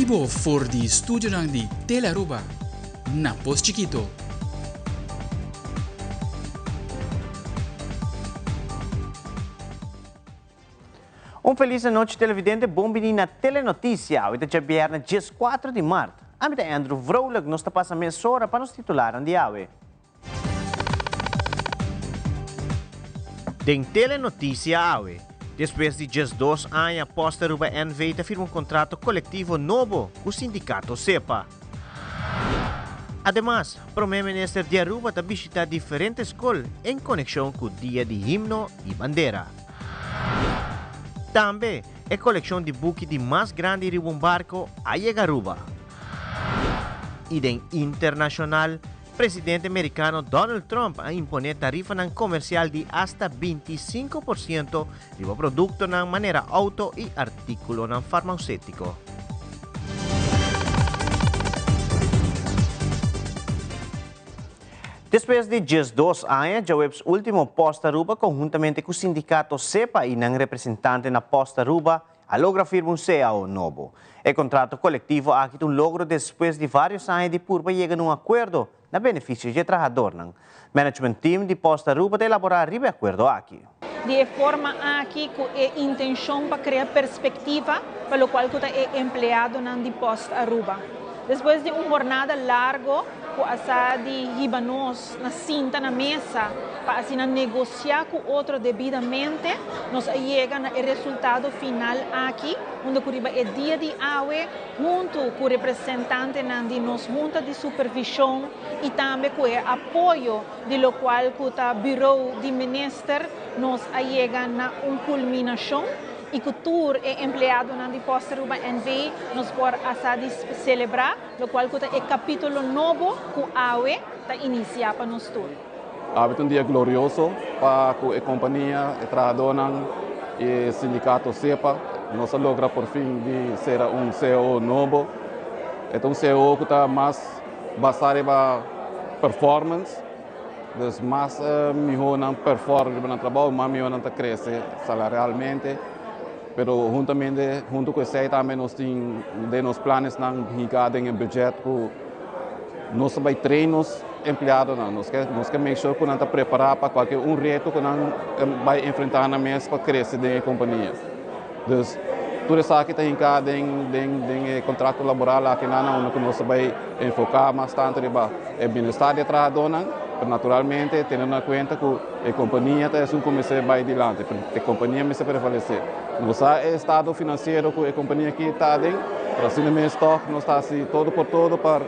bibo for di studionan di Telearuba na Pos Chikito. Un felis anochi televidente, bon bini na Telenoticia. Awe ta djabièrnè 14 di mart. Ami ta Andrew Vrolijk, nos ta pasa mesora pa nos titularnan di awe. Den Telenoticia awe, despues di 12 aña Post Aruba NV ta firma un contrato colectivo nobo cu sindicato SEPA. Ademas, Prome Minister di Aruba ta bishita diferente scol en conexion cu Dia di Himno y Bandera. Tambe, e coleccion di buki di mas grandi riba un barco a yega Aruba. Y den internacional, Presidente mericano Donald Trump a impone tarifanan comercial di hasta 25% riba productonan manera auto y articulonan farmacéutico. Despues di 12 aña, djaweps ultimo Post Aruba conhuntamente cu sindicato SEPA y nan representante na Post Aruba a logra firma un CAO nobo. E contrato colectivo aki ta un logro despues di varios aña di purba yega na un acuerdo na beneficio di trahadornan. Management team di Post Aruba ta elabora riba e acuerdo aki. Di e forma aki cu e intencion pa crea perspectiva pa locual cu ta e empleadonan di Post Aruba. Despues di un jornada largo cu a sa di hiba nos na sinta na mesa pa asina negocia cu otro debidamente, nos a yega na e resultado final aki, unda cu riba e dia di awe, hunto cu representantenan di nos junta di supervision y tambe cu e apoyo di locual cu ta bureau di minister, nos a yega na un culminacion y cu tur e empleadonan di Post Aruba NV nos por a sa di celebra, locual cu ta e capitulo nobo cu awe ta inicia pa nos tur. Awe ta un dia glorioso pa e compania, e trahadornan y sindicato SEPA. Nos a logra por fin di sera un CAO nobo. E ta un CAO cu ta mas basa riba performance. Dus mas miho nan perform riba nan trabou, mas miho nan ta crece salarialmente. Pero huntamente, hunto cu esey tambe nos tin den nos planesnan hinca den e budget cu nos ta bay train nos empleadonan. Nos ke make sure cu nan ta prepara pa cualkier un reto cu nan bay enfrenta nan mes pa crece den e compania. Dus tur esaki ta hinca den e contrato laboral aki nan unda cu nos ta bay enfoca mas tanto riba e bienestar di trahadornan, pero naturalmente teniendo na cuenta cu e compania ta esun cu mester bay dilanti, e compania mester prevalece. Nos sa e estado financiero cu e compania aki ta den, pero asina mes toch nos ta haci todo por todo pa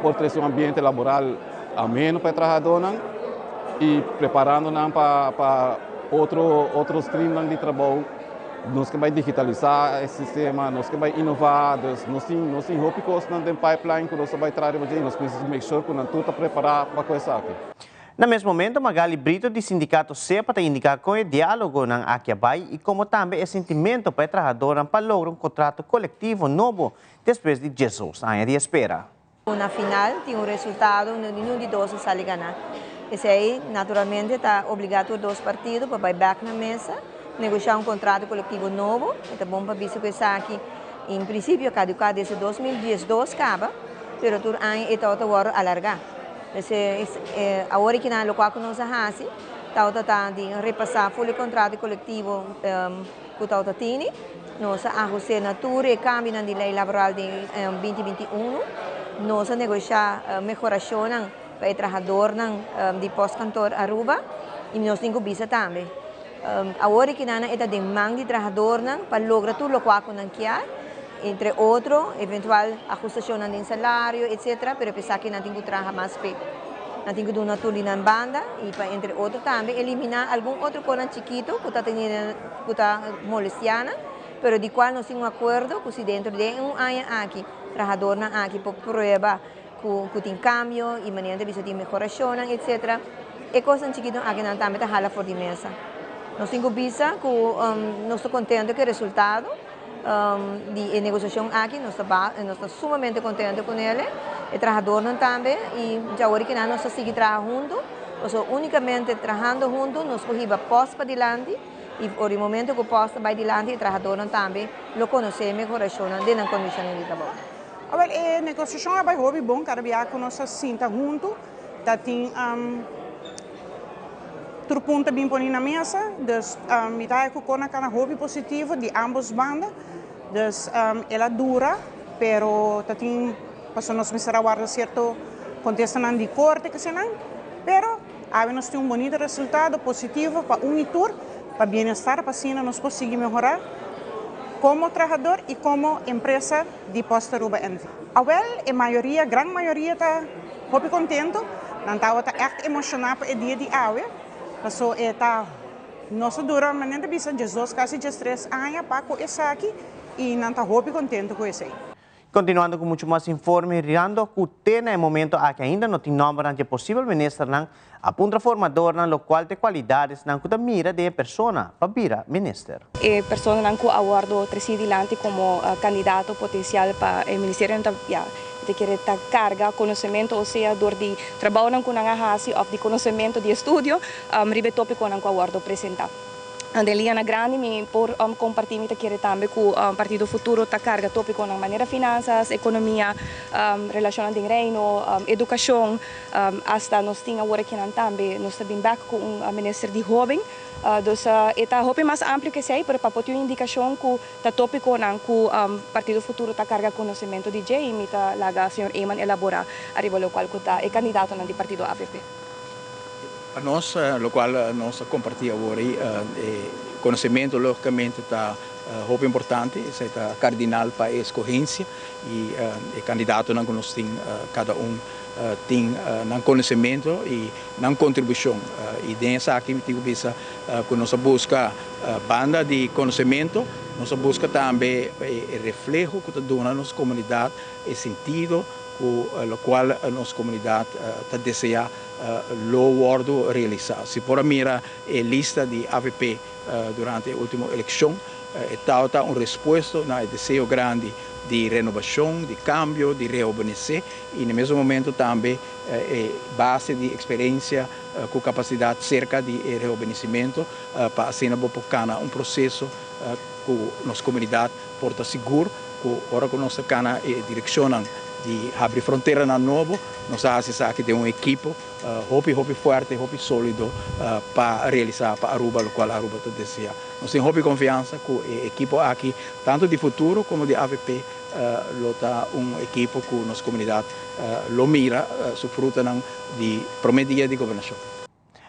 por trece un ambiente laboral ameno pa e trahadornan y preparando nan pa otro streamnan di trabou. Nos ke bay digitalisa e sistema, nos ke bay innova, dus nos tin hopi cosnan den pipeline cu nos bay traha riba dje y nos mester make sure cu nan tur ta prepara pa cu esaki. Na mes momento, Magali Brito di sindicato SEPA ta indica con e dialogonan aki a bay y como tambe e sentimento pa e trahadornan pa logra un contrato colectivo nobo despues di 12 aña di espera. Na final tin un resultado, ningun di dos a sali gana. Esey, naturalmente, ta obliga tur dos partido pa bay back na mesa, negocia un contrato colectivo nobo. Ta bon pa bisa cu esaki, en principio, caduca desde 2012 caba, pero tur aña e ta wordo alarga. Esey, awor cu nan loke nos a haci, ta di repasa full e contrato colectivo cu ta tini. Nos a ahusta na tur e cambio di ley laboral di 2021. Nos a negocia mehoracion pa e trahadornan di postkantoor Aruba y nos tin cu bisa tambe. Awor cu nan ta den man di trahadornan pa logra tur loke nan kier, entre otro, eventual ahustacion di salario, etc. Pero pensa cu nan tin cu traha mas pe. Nan tin cu duna tur di nan banda y pa entre otro tambe elimina algun otro cos chikito cu ta teniendo cu ta molestiando, pero di cual nos tin un acuerdo cu si dentro di un aña aki, trahadornan aki por prueba cu tin cambio y manera di tin mehoracion, etc. E cos chikito aki nan tambe ta hala for di mesa. Nos tin cu bisa cu nos ta contento cu e resultado di negociacion aki, nos ta sumamente contento cu ne, e trahadornan tambe y ya awor cu nos ta sigui traha hunto, so unicamente trahando hunto nos por hiba Post pa dilanti y na momento cu Post bay dilanti, e trahadornan tambe lo conoce mehoracion den condicion di trabou. Awel, e negosiashon a bai hopi bon. Kada biaha ku nos a sinta huntu, ta tin tur punto bin poni na mesa. Dus mi ta haya ku kon a kana hopi positivo di ambos banda. Dus el a dura, pero ta tin pasobra nos mester a warda sierto kontestanan di korte kesenan. Pero awe nos tin un bonito resultado positivo pa un i tur, pa bienestar, pa asina nos por sigui mehorá komo trahador i komo empresa di Post Aruba NV. Awel, e mayoria, gran mayoria ta hopi contento. Nan tabata echt emociona pa e dia di awe, paso e ta nos a dura, manera ta bisa, 12, casi 13 aña pa cu esaki y nan ta hopi contento cu esey. Continuando cu mucho mas informe, mirando cu te na e momento aki ainda no tin nomber di posibel ministernan, a puntra formadornan locual ta cualidadnan cu ta mira den persona pa bira minister. E personanan cu a wordo treci dilanti como candidato potencial pa e ministerio ta, ja, ta kier ta carga conocemento, o sea, door di trabounan cu nan a haci of di conocemento di estudio riba topiconan cu a wordo presenta. Den liña grandi mi por comparti, mi ta kere tambe cu Partido Futuro ta carga topiconan manera finanzas, economia, relacion den Reino, educacion, hasta nos tin awor aki nan tambe nos ta bin back cu un minister di hoben. Dus e ta hopi mas amplio cu esey, pero pa por tin un indicacion cu ta topiconan cu Partido Futuro ta carga conocemento di dje, y mi ta laga señor Eman elabora ariba locual cu ta e candidatonan di Partido AVP. Pa nos, locual nos a comparti awor, conocemento logicamente ta hopi importante, esey ta cardinal pa e escogencia y e candidatonan cu nos tin, cada un tin nan conocemento y nan contribucion. Y den esaki mi tin cu bisa cu nos a busca banda di conocemento, nos a busca tambe e refleho cu ta duna nos comunidad, e sentido cu locual nos comunidad ta desea lo wordo realisa. Si por a mira e lista di AVP durante e ultimo eleccion, tabata un respuesta na e deseo grandi di renobacion, di cambio, di rejuvenece y na mesun momento tambe base di experiencia cu capacidad cerca di rejuvenecimento pa asina bo por cana un proceso cu nos comunidad por ta sigur cu ora cu nos cana e direccion di habri fronteranan nobo, nos a haci esaki den un ekipo hopi, hopi fuerte, hopi solido pa realisa pa Aruba locual Aruba ta desea. Nos tin hopi confiansa cu e ekipo aki, tanto di Futuro como di AVP, lo ta un ekipo cu nos comunidad lo mira su frutanan di prome dia di gobernacion.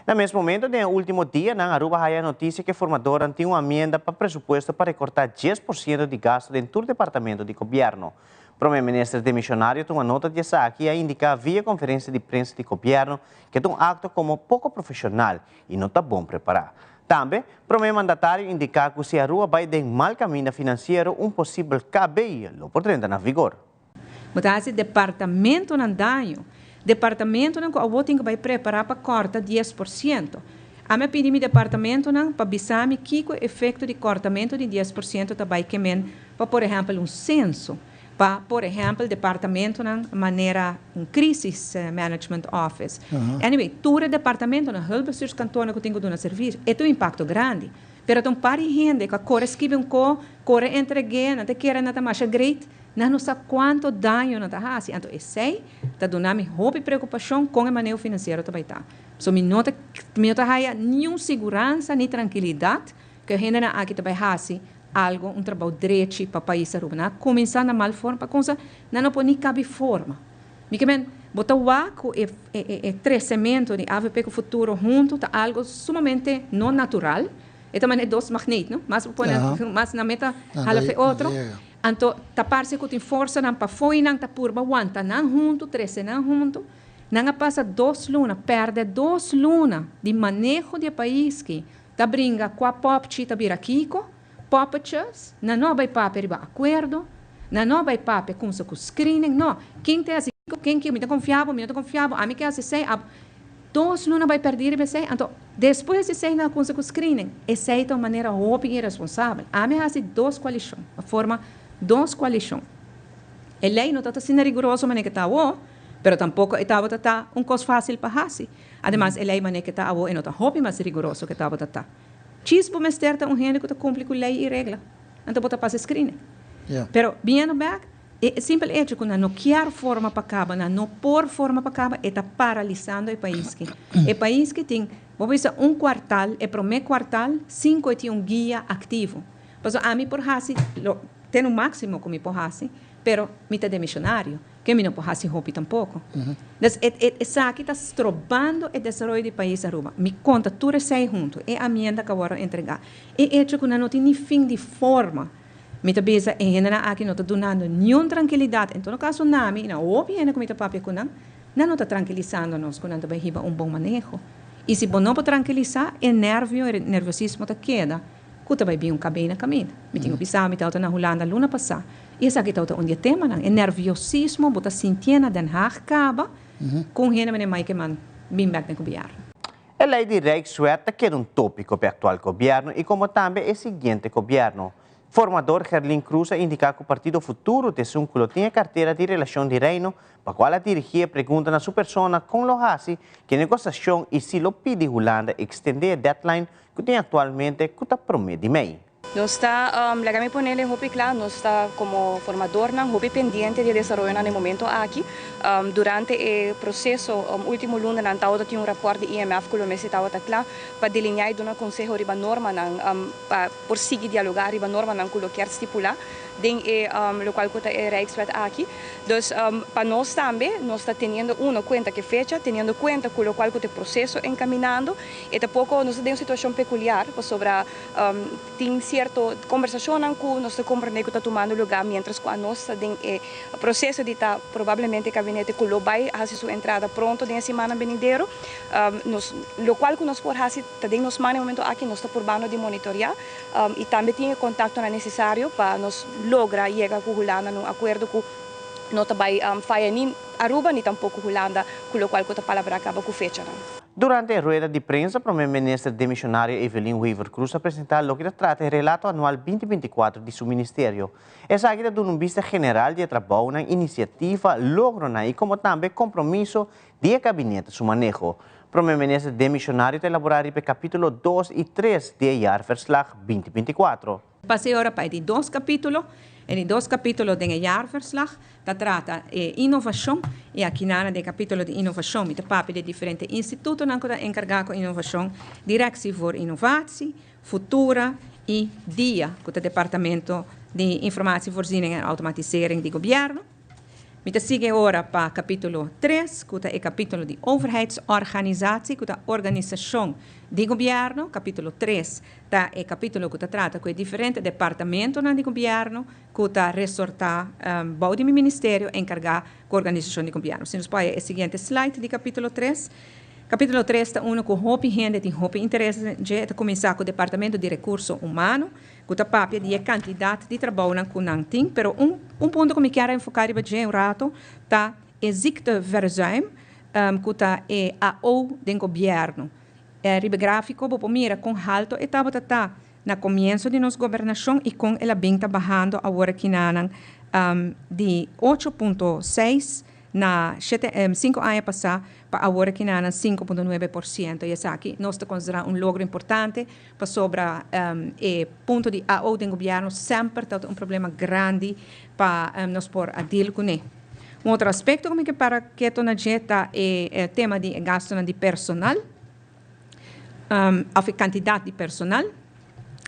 Na mesun momento, den ultimo dianan, Aruba a haya noticia cu formadornan tin un enmienda pa presupuesto pa recorta 10% di gasto den tur departamento di gobierno. Prome Minister demisionario tuma nota di esaki y a indica via conferencia di prensa di gobierno cu ta un acto como poco profesional y no ta bon prepara. Tambe, prome mandatario a indica cu si Aruba bay den mal caminda financiero, un posibel KB lo por drenta na vigor. Mas e departamentonan daño. Departamentonan cu tin cu bay prepara pa corta 10%. Ami a pidi mi departamentonan pa bisa mi kico efecto di cortamento di 10% ta bay kiermen pa, por ehempel, un censo. Pa, por ehempel, departamentonan manera un crisis management office. Anyway, tur departamentonan, hulpbestuurskantoor cu tin cu duna servicio, e un impacto grandi. Pero un par di hende cu core skirbi un cos, core entrega, nan ta kere nan ta mas great, nan no sa cuanto daño nan ta haci. Anto, esey ta duna mi hopi preocupacion cu e maneho financiero tambe ta. So mi no ta haya ningun seguransa ni trankilidad cu hendenan aki tambe haci algo, un trabou drechi pa pais Aruba. Nan cuminsa na mal forma, pa cuminsa, nan no por ni cabe forma. Mi kiermen, bo ta wak e crecemento di AVP cu Futuro hunto ta algo sumamente no natural. E tambe dos magneet, no? Mas pone mas na meta hala fe otro. Anto, ta parce cu tin forsanan pafo nan ta purba wanta nan hunto, trece nan hunto. Nan a pasa 2 luna, perde 2 luna di maneho di pais cu ta bringa cu popchi ta bira kiko, poppetjes, nan no bay papia riba acuerdo, nan no bay papia cu cu screening, no. Ken ta asina, ken cu mi ta confia, mi no ta confia, ami kier esey, 2 luna bay perde esey, anto, despues di esey nan cu screening, esey ta un manera hopi irresponsabel. Ami a haci dos coalicion, a forma dos coalicion. E ley no ta asina riguroso manera cu ta awo, pero tampoco tabata ta un cos facil pa haci. Ademas, e ley manera cu ta awo no ta hopi mas riguroso cu tabata ta. Chispo mester ta un hende cu ta cumpli cu ley y regla. Anto bo ta pasa screening. Pero, biniendo back, E simpel hecho ku nan no kier forma pa kaba, nan no por forma pa kaba, e ta paralisando e pais ki. E pais ki tin, bo bisa un kuartal, e promé kuartal, sin ku e tin un guia aktivo. Pasobra ami por hasi lo te no máksimo ku mi por hasi, pero mi ta demishonario, ke mi no por hasi hopi tampoko. Dus e e esaki ta strobando e desaroyo di pais Aruba. Mi konta tur esei huntu, e amienda ku a wòrdu entregá, e hecho ku nan no tin ni fin di forma. Mi ta bisa e hendenan aki no ta dunando niun trankilidat. En todo kaso nami i nan hopi hende ku mi ta papia ku nan, nan no ta trankilisando nos ku nan ta bai hiba un bon maneho. I si bo no por trankilisá, e nervio, e nerviosismo ta keda ku ta bai bin un kabei na kaminda. Mi tin ku bisa mi tabata na Hulanda luna pasá i esaki tabata un di e temanan. E nerviosismo bo ta sintié na Den Haag kaba ku un hende manera Mike Eman bin bèk den gobièrnu. E lei di Rijkswet ta keda un tópiko p'e aktual gobièrnu i komo tambe e siguiente gobièrnu. Formador Gerlin Croes a indiká ku Partido Futuro ta esun ku lo tin e kartera di Relashon di Reino pa kual a dirigí e pregunta na su persona kon lo hasi ku e negosiashon i si lo pidi Hulanda ekstendé e deadline ku tin aktualmente ku ta promé di mei. Nos ta, laga mi ponele hopi kla, nos ta komo formadornan hopi pendiente di e desaroyonan den momento aki. Durante e proseso ultimo lunanan tabata tin un rapòrt di IMF ku lo mester tabata kla pa delineá i duna konseho riba normanan pa por sigui dialogá riba normanan ku lo kier stipulá den e lokual ku ta e Rijkswet aki. Dus pa nos tambe nos ta teniendo uno kuenta ku e fecha, teniendo kuenta ku lokual ku ta e proseso enkaminando. E ta poko, nos ta den un situashon pekuliar pasobra Tin sierto kombersashonnan ku nos ta komprendé ku ta tumando lugá miéntras ku anos ta den e proseso di ta probablemente e kabinete ku lo bai hasi su entrada pronto den e simannan benidero. Nos lokual ku nos por hasi ta den nos man e momento aki, nos ta purbando di monitoriá i tambe tin e kontaktonan nesesario pa nos logra yega ku Hulanda na un akuerdo ku no ta bai faya ni Aruba ni tampoko Hulanda ku lokual ku ta palabrá kaba ku fechanan. Durante e rueda di prensa Prome Minister demisionario Evelyn Wever-Croes a presenta loke ta trata e relato anual 2024 di su ministerio. Esaki ta duna un bista general di e trabounan, inisiativa, logronan y como tambe compromiso di e gabinete su maneho. Prome Minister demisionario ta elabora riba e capitulo dos y tres di e jaarverslag 2024. Pasa e ora pa e di dos capítulo. E di dos capítulo den e jaarverslag ta trata e innovacion y aki nan den e capítulo di innovacion mi ta papia di e diferente institutonan cu ta encarga cu innovacion, Directie voor Innovatie, Futura y dia, cu ta Departamento di Informatievoorziening en Automatisering di Gobierno. Mi ta sigui e ora pa capítulo tres, cu ta e capítulo di Overheidsorganisatie, cu ta organisacion di Gobierno. Capítulo tres ta e capítulo cu ta trata cu e diferente departamentonan di Gobierno cu ta resorta bou di mi ministerio encarga cu organisacion di Gobierno. Si nos por haya e siguiente slide di capítulo tres. Capítulo tres ta uno cu hopi hende tin hopi interes den dje. E ta cuminsa cu Departamento di Recurso Humano, ku ta papia di e kantidat di trabounan ku nan tin, pero un un punto ku mi kier a enfoká riba dje un rato ta e ziekteverzuim ku ta e AO den gobièrnu. Riba e gráfiko bo por mira kon halto e tabata ta na komienso di nos gobernashon i kon el a bin ta bahando awor akinanan di 8.6 Na shete, sinku aña pasá pa awor aki na nan 5.9% i esaki nos ta konsiderá un logro importante pasobra e punto di AO den gobièrnu semper ta un problema grandi pa nos por a deal kuné. Un otro aspekto ku mi ke para keto na dje ta e tema di e gastunan di personal. Òf e kantidat di personal.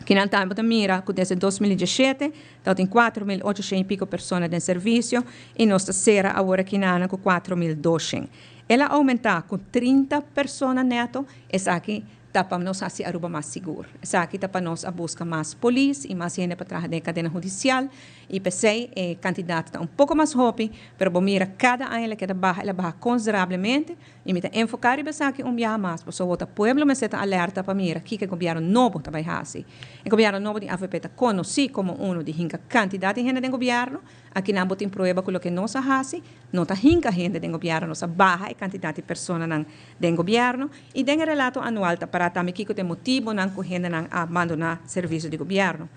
Kinan tambe bo ta mira ku desde 2017 tabatin 4800 i piko persona den servisio i nos ta sera awor aki nan ku 4200. El a oumentá ku 30 persona nèto. Esaki ta pa nos hasi Aruba mas sigur. Esaki ta pa nos a buska mas polis i mas hende pa traha den e kadena hudisial. I p'esei e kantidat ta un poko mas hopi, pero bo mira kada aña el a keda baha, el a baha konsiderablemente. I mi ta enfoká riba esaki un biaha mas, pasobra ta pueblo mester ta alerta pa mira kiko e gobièrnu nobo ta bai hasi. E gobièrnu nobo di avp ta konosí komo unu di hinka kantidat di hende den gobièrnu. Akinan bo tin prueba ku loke nos a hasi no ta hinka hende den gobièrnu, nos a baha e kantidat di personanan den gobièrnu. I den e relato anual ta pará tambe kiko ta e motibonan ku hendenan a bandoná servisio di gobièrnu.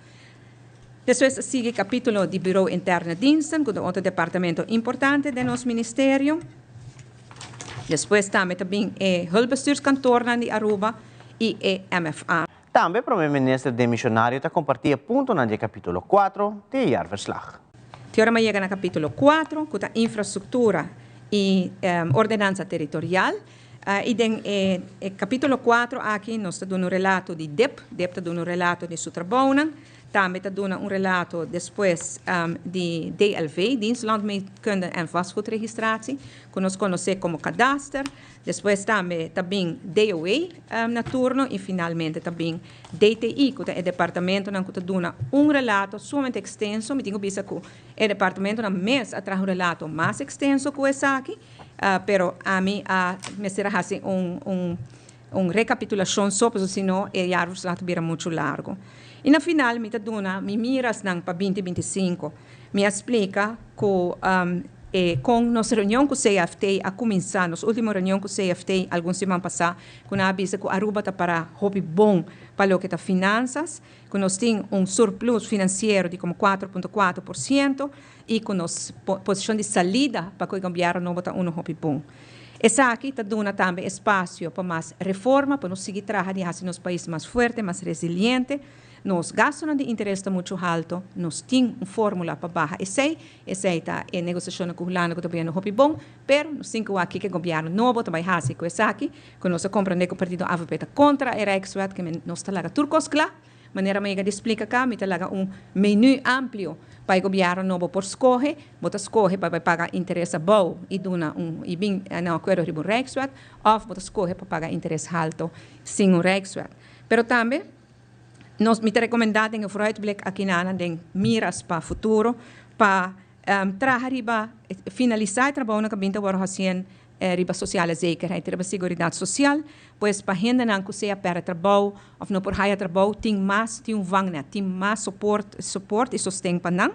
Despues a sigui kapítulo di Bureau Interne Diensten, ku ta otro departamento importante den nos ministerio. Despues tambe ta bin e hulpbestuurskantoornan di Aruba y e MFA. Tambe Prome Minister demisionario ta comparti e puntonan di e capitulo 4 di e jaarverslag. Te ora mi a yega na capítulo 4, cu ta infrastructura y ordenanza territorial. Y den e capítulo 4 aki nos ta duna un relato di dip, dip ta duna un relato di su trabounan, tambe ta duna un relato despues di DLV, Dienst Landmeetkunde en Vastgoedregistratie, cu nos conoce como Kadaster. Despues tambe ta bin DOE na turno y finalmente ta bin DTI cu ta e departamentonan cu ta duna un relato sumamente extenso. Mi tin cu bisa cu e departamentonan mes a traha un relato mas extenso cu esaki, pero ami a mester a haci un un recapitulacion so pasobra si no e jaarverslag ta bira mucho largo. Y na final mi ta duna mi mirasnan pa binti binticinco. Mi a splica cu e con nos reunion cu CFT a cuminsa, nos ultimo reunion cu CFT algun siman pasa, cu nan a bisa cu Aruba ta para hopi bon pa loke ta finanzas, cu nos tin un surplus financiero di como 4.4% y cu nos posicion di salida pa cu e gobierno nobo ta uno hopi bon. Esaki ta duna tambe espacio pa mas reforma, pa nos sigui traha di haci nos pais mas fuerte, mas resiliente. Nos gastonan di interes ta muchu halto, nos tin un formula pa baha esei, esei ta e negosiashonnan ku Hulanda ku ta bayendo hopi bon, pero nos tin ku wak kiko e gobièrnu nobo ta bai hasi ku esaki, ku nos a komprendé ku partido avp ta kontra e Rijkswet, ke men nos ta laga tur kos kla, manera mi a yega di splika ka, mi ta laga un menu amplio pa e gobièrnu nobo por skohe, bo ta skohe pa bai paga interes abou i duna un i bin na un akuerdo riba un Rijkswet, òf bo ta skohe pa paga interes halto sin un Rijkswet. Pero tambe. Nos, mi ta recomenda den e vooruitblik aki na den miras pa futuro pa traha riba finalisa e trabounan ku a bin ta wòrdu hasien riba sociale zekerheid, riba seguridad social, pues pa hendenan ku sea pèrdè trabou òf no por haya trabou tin mas, tin un vangnet, tin mas soport, soport i sosten pa nan.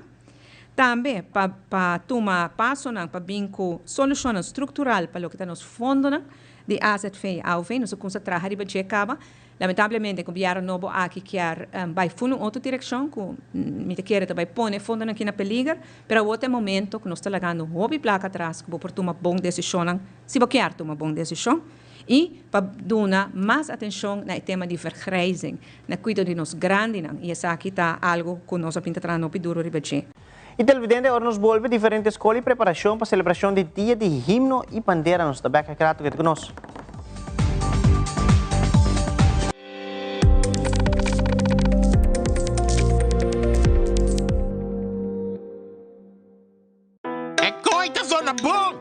Tambe pa pa tuma pasonan pa bin ku solushonnan struktural pa loke ta nos fondonan di azv i aov, nos a kumsa traha riba dje kaba. Lamentablemente gobierno nobo aki kier bai fun un otro direccion cu mi ta kere ta bai pone e fondonan aki na peliger, pero awor ta e momento cu nos ta lagando hopi placa atras cu bo por tuma bon decisionnan, si bo kier tuma bon decision, y pa duna mas atencion na e tema di vergrijzing, na cuido di nos grandinan, y esaki ta algo cu nos a bin ta traha hopi duro riba dje. Y televidente, ora nos bolbe diferente scol y preparacion pa celebracion di Dia di Himno y Bandera, nos ta bek aki rato, keda cu nos. E kooi ta zona bon!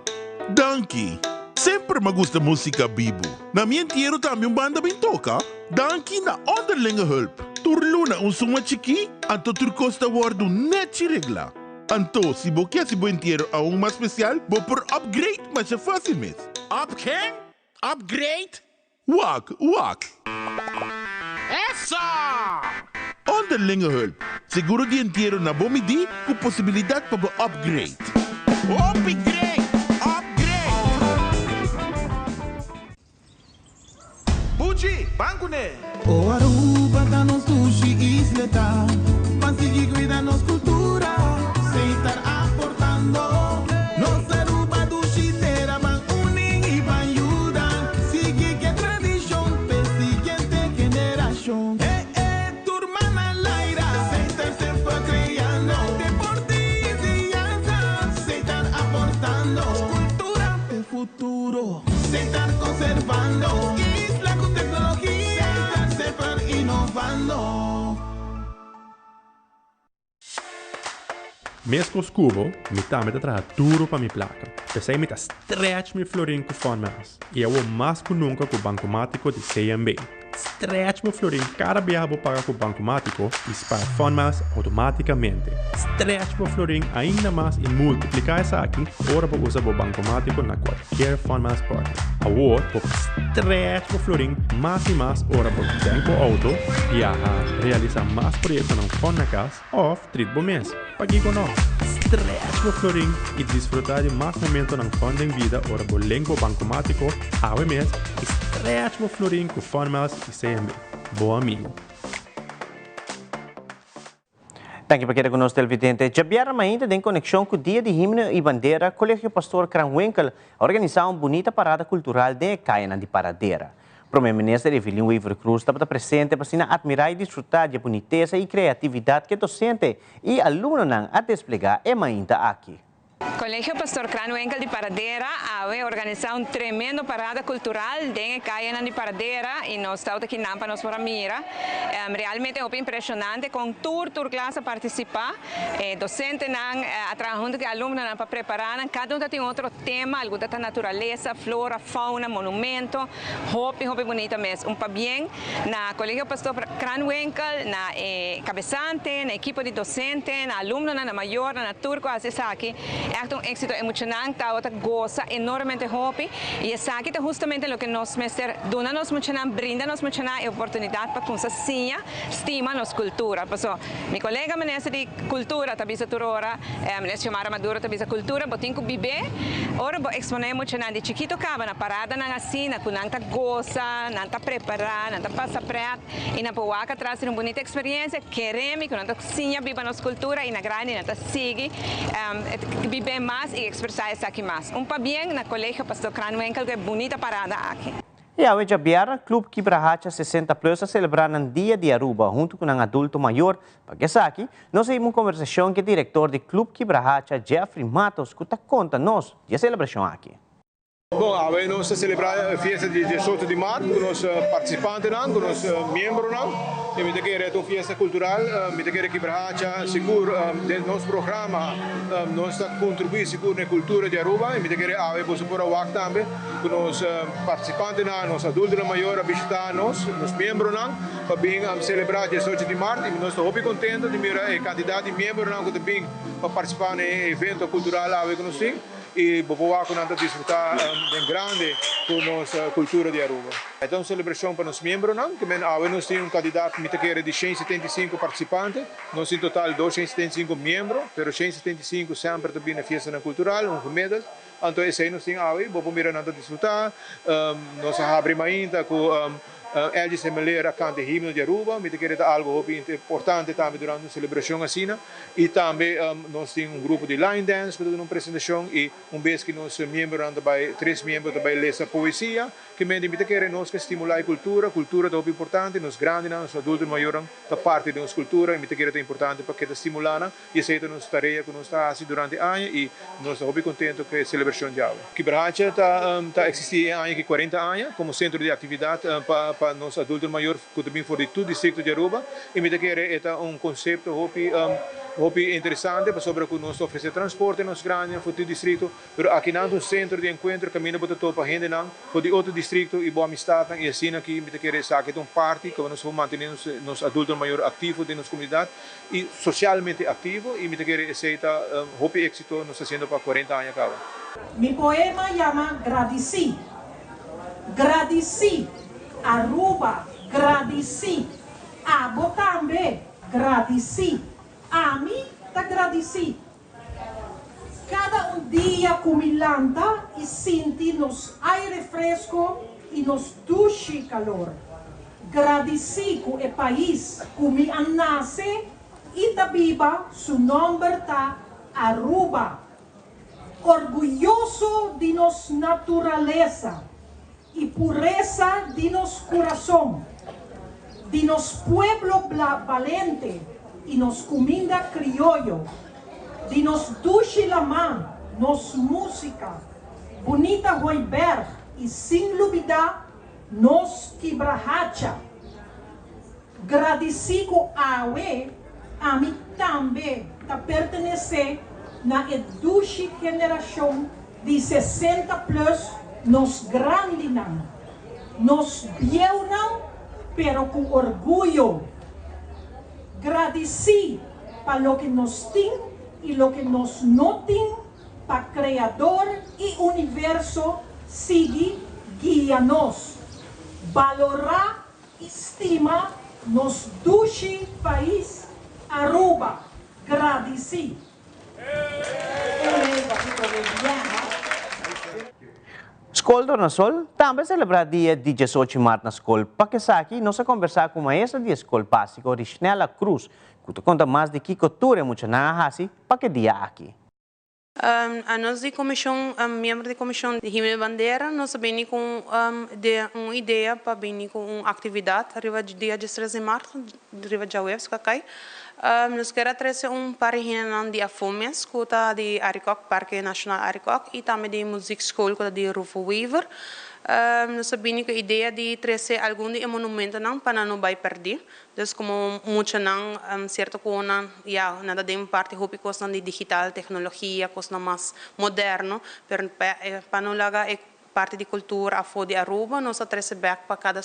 Danki! Semper m'a gusta musica bibu. Na mi entiero tambe un banda bin toca. Danki na Onderlinge Hulp. Tur luna un suma chikí, anto tur kos ta wòrdu nèchi reglá. Anto, si bo ke hasi bo entiero aun mas spesial, bo por upgrade masha fásil mes. Up ken? Upgrade? Wak, wak! Eso! Onderlinge Hulp, seguro di entiero na bo midí ku posibilidat pa bo upgrade. Hopi great! Upgrade! Buchi, ban kuné! O Aruba ta nos dushi isleta, ban sigui cuida nos cultura, Setar aportando. Nos Aruba dushi tera, ban uni y ban yuda, sigui ke tradicion p'e siguiente generacion. E e tur man al aire, Setar semper creando, deporte y enseñanza, Setar aportando, cultura p'e futuro. Setar conservando isla cu tecnologia. Setar semper innovando. Mescos cu bo, mi tambe ta traha duro pa mi placa. P'esey mi ta stretch mi florin cu Funmiles. Y awor mas cu nunca cu Bancomatico di CMB. Stretch bo florin kada biaha bo paga ku Bankomátiko i spar Funmiles outomátikamente. Stretch bo florin ainda mas i multipliká esaki ora bo usa bo Bankomátiko na kualkier Funmiles partner. Awor bo por stretch bo florin mas i mas ora bo tank bo outo, biaha, realisá mas proyektonan fun na kas òf trit bo mes. Pakiko no? Stretch bo florin i disfrutá di mas momentonan fun den bida ora bo link bo bankomátiko awe mes i stretch bo florin ku Funmiles i CMB. Bo amigo. Danki pa keda ku nos televidente. Djabièrnè mainta den konekshon ku Dia di Himno i Bandera, Kolegio Pastoor Kranwinkel a organisá un bunita parada kultural den e kayanan di Paradera. Prome Minister Evelyn Wever-Croes tabata presente pa asina admira y disfruta di e bunitesa y creatividad cu e docente y alumnonan a desplega e mainta aki. Colegio Pastor Kranwinkel di Paradera awe organisa un tremendo parada cultural den e cayenan di Paradera y nos tawata kinan pa nos por a mira. Realmente hopi impresionante con tur tur klas a participa. E docentenan a traha hunto cu e alumnonan pa prepara nan. Cada un ta tin otro tema, algun ta ta naturalesa, flora, fauna, monumento. Hopi hopi bunita mes. Un pabien na Colegio Pastor Kranwinkel, na e cabesante, na ekipo di docente, na alumnonan, na mayornan, na tur cu a haci esaki. Echt un exito. E muchanan tawata goza enormemente hopi y esaki ta hustamente loke nos mester duna nos muchanan, brinda nos muchanan e oportunidad pa cunsa siña stima nos cultura. Paso mi colega minister di cultura ta bisa tur ora, Minister Xiomara Maduro ta bisa cultura bo tin cu bibe. Ora bo expone muchanan di chikito caba na paradanan asina cu nan ta goza, nan ta prepara, nan ta pasa pret y nan por wak atras tin un bunita experiencia, kere mi cu nan ta siña biba nos cultura y na grandi nan ta sigui bibe mas y expresa esaki mas. Un pabien na Colegio Pastor Kranwinkel cu e bunita parada aki. E awe djabièrnè Club Kibrahacha 60 Plus a selebrá nan Dia di Aruba huntu ku nan adulto mayor. Pa ku esaki, nos a hiba un kombersashon ku e direktor di Club Kibrahacha, Jeffrey Matos, ku ta konta nos di e selebrashon aki. Bon, awe nos ta selebrá e fiesta di diesocho di mart ku nos partisipantenan, ku nos miembronan. I mi ta kere ta un fiesta kultural. Mi ta kere Kibrahacha sigur den nos programa nos ta kontribuí sigur na e kultura di Aruba i mi ta kere awe boso por a wak tambe ku nos partisipantenan, nos adultonan mayor a bishitá nos, nos miembronan, pa bin selebrá diesocho di mart i nos ta hopi kontento di mira e kantidat di miembronan ku ta bin pa partisipá na e evento kultural awe ku nos tin i bo por wak ku nan ta disfrutá den grandi ku nos kultura di Aruba. E ta un selebrashon pa nos miembronan, ke men awe nos tin un kantidat mi ta kere di 175 partisipante, nos tin total 275 miembro, pero 175 semper ta bin na fiestanan kultural, un gemiddeld. Anto esei nos tin awe, bo por mira nan ta disfrutá. Nos a habri mainta ku Elgis Semeleer a kanta e himno di Aruba. Mi ta kere ta algu hopi importante tambe durante un selebrashon asina. I tambe nos tin un grupo di line dance ku ta duna un presentashon i un bes ku nos miembronan ta bai, tres miembro ta bai lesa poesia. Ke mente mi ta kere nos ke stimulá e kultura. Kultura ta hopi importante. Nos grandinan, nos adulto mayornan ta parti di nos kultura i mi ta kere ta importante pa keda stimulá nan. I esei ta nos tarea ku nos ta hasi durante aña i nos ta hopi kontentu ku e selebrashon djawe. Kibrahacha ta ta eksistí e aña aki kuarenta aña komo sentro di aktividat pa pa nos adulto mayor ku ta bin for di tur distrikto di Aruba i mi ta kere e ta un konsepto hopi hopi interesante pasobra ku nos ta ofresé transporte nos grandinan for tur distrikto. Pero akinan ta un sentro di enkuentro kaminda bo ta topa hendenan for di otro distrikto i bo amistatnan i asina aki mi ta kere esaki ta un parti ku nos por mantené nos nos adultonan mayor aktivo den nos komunidat i sosialmente aktivo i mi ta kere esei ta hopi éksito nos ta hasiendo pa kuarenta aña kaba. Mi poema yama Gradisí. Gradisí, Aruba, gradisí. Abo tambe, gradisí. Ami ta gradisí. Kada un dia ku mi lanta i sinti nos aire fresko i nos dushi kalor. Gradisí ku e pais ku mi a nase i ta biba su nòmber ta Aruba. Orguyoso di nos naturalesa i puresa di nos kurason, di nos pueblo balente i nos kuminda krioyo, di nos dushi lamá, nos músika, bunita hooiberg i sin lubidá nos kibrahacha. Gradisí ku awe ami tambe ta pertenesé na e dushi generashon di 60 plus nos grandinan, nos bieunan pero ku orguyo. Gradisí pa loke nos tin i loke nos no tin pa Kreador i universo sigui guia nos. Balorá I stima nos dushi pais Aruba. Gradici. Skol Tornasol tambe a selebrá dia di diesocho mart na skol. Pa kesaki nos a kombersá ku maestra di e skol básiko Rishnella Cruz ku ta konta mas di kiko tur e muchanan a hasi pa ke dia aki. Anos di komishon, miembro di komishon di Himno di Bandera, nos a bini ku un idea pa bini ku un aktividat riba dia diestres di mart, riba djaweps ku a kai. Nos kier a trese un par di hendenan di afó mes ku ta di Arikok, Parke Nashonal Arikok, i tambe di Muziekschool ku ta di Rufo Wever. Nos a bini ku e idea di trese algun di e monumentonan pa nan no bai pèrdí. Dus komo muchanan sierto ku nan ya nan ta den parti hopi kosnan di digital, teknologia, kosnan mas moderno, pero pa no laga e parti di kultura afó di Aruba nos a trese bèk pa kada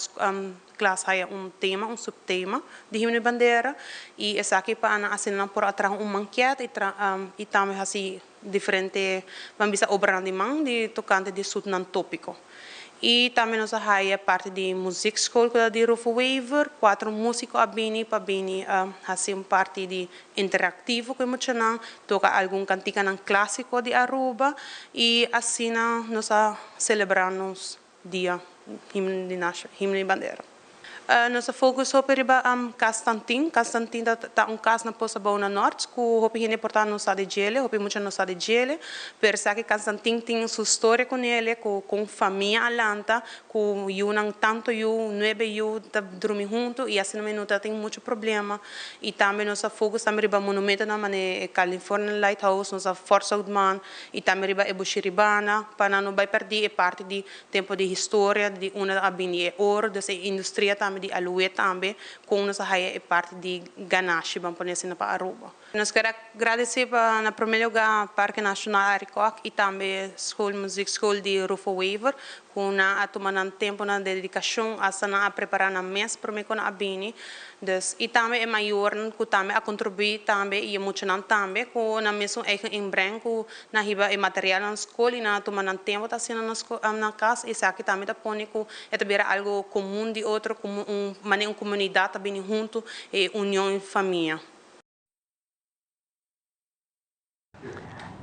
klas haya un tema, un suptema di himno di bandera i esaki pa nan asina nan por a traha un manket i i tambe hasi diferente ban bisa obranan di man di tokante di sutnan tópiko. I tambe nos a haya parti di muziekschool ku ta di Rufo Wever, kuatro músiko a bini pa bini hasi un parti di interaktivo ku e muchanan, toka algun kantikanan klásiko di Aruba i asina nos a selebrá nos dia himno di himno di bandera. Nos a focus hopi riba Cas Tantin. Cas Tantin ta ta un cas na Post Abou na Nort cu hopi hende por ta no sa di djele, hopi mucha no sa di djele, pero sa ki Cas Tantin tin su storia cu nele, cu con famia a lanta, cu yunan tanto yu, nuebe yu ta drumi hunto y asina mi no ta tin mucho problema. Y tambe nos a focus tambe riba monumentonan manera e California Lighthouse, nos a Fort Zoutman y tambe riba e Bushiribana pa nan no bay perdi e parti di Tempo di historia di unda a bini e oro, dus e industria tambe di aloe tambe, con nos a haya e parti di ganashi, ban pone asina, pa Aruba. Nos kier a gradeci pa na prome lugar Parke Nacional Arikok y tambe School Muziek School di Rufo Wever cu nan a tuma nan tempo, nan dedicacion, hasta nan a prepara nan mes prome cu nan a bini. Dus, y tambe e mayornan cu tambe a contribui tambe y e muchanan tambe cu nan mesun eigen inbreng cu Nan hiba e materialnan skol i nan a tuma nan tempu ta asina na skol na kas. Esaki tambe ta pone ku e ta bira algu komun di otro, komo un manera un komunidat ta bini huntu, e union i famia.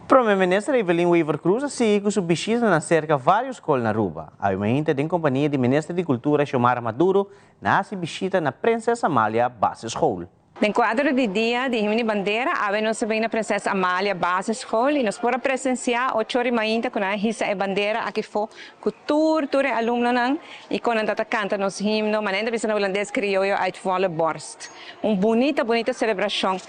Prome Minister Evelyn Wever-Croes a sigui ku su bishitanan serka vários skol na Aruba. Awe mainta den kompania di Minister di Kultura Xiomara Maduro nan a hasi bishita na Prinses Amalia Basisschool. Den kuadro di Dia di Himno di Bandera, awe nos a bin na Prinses Amalia Basisschool i nos por a presensiá ocho ora i mainta ku nan a hisa e bandera aki fo ku tur tur e alumnonan i kon nan ta ta kanta nos himno, manera nan ta bisa na hulandes krioyo uit volle borst. Un bunita bunita selebrashon.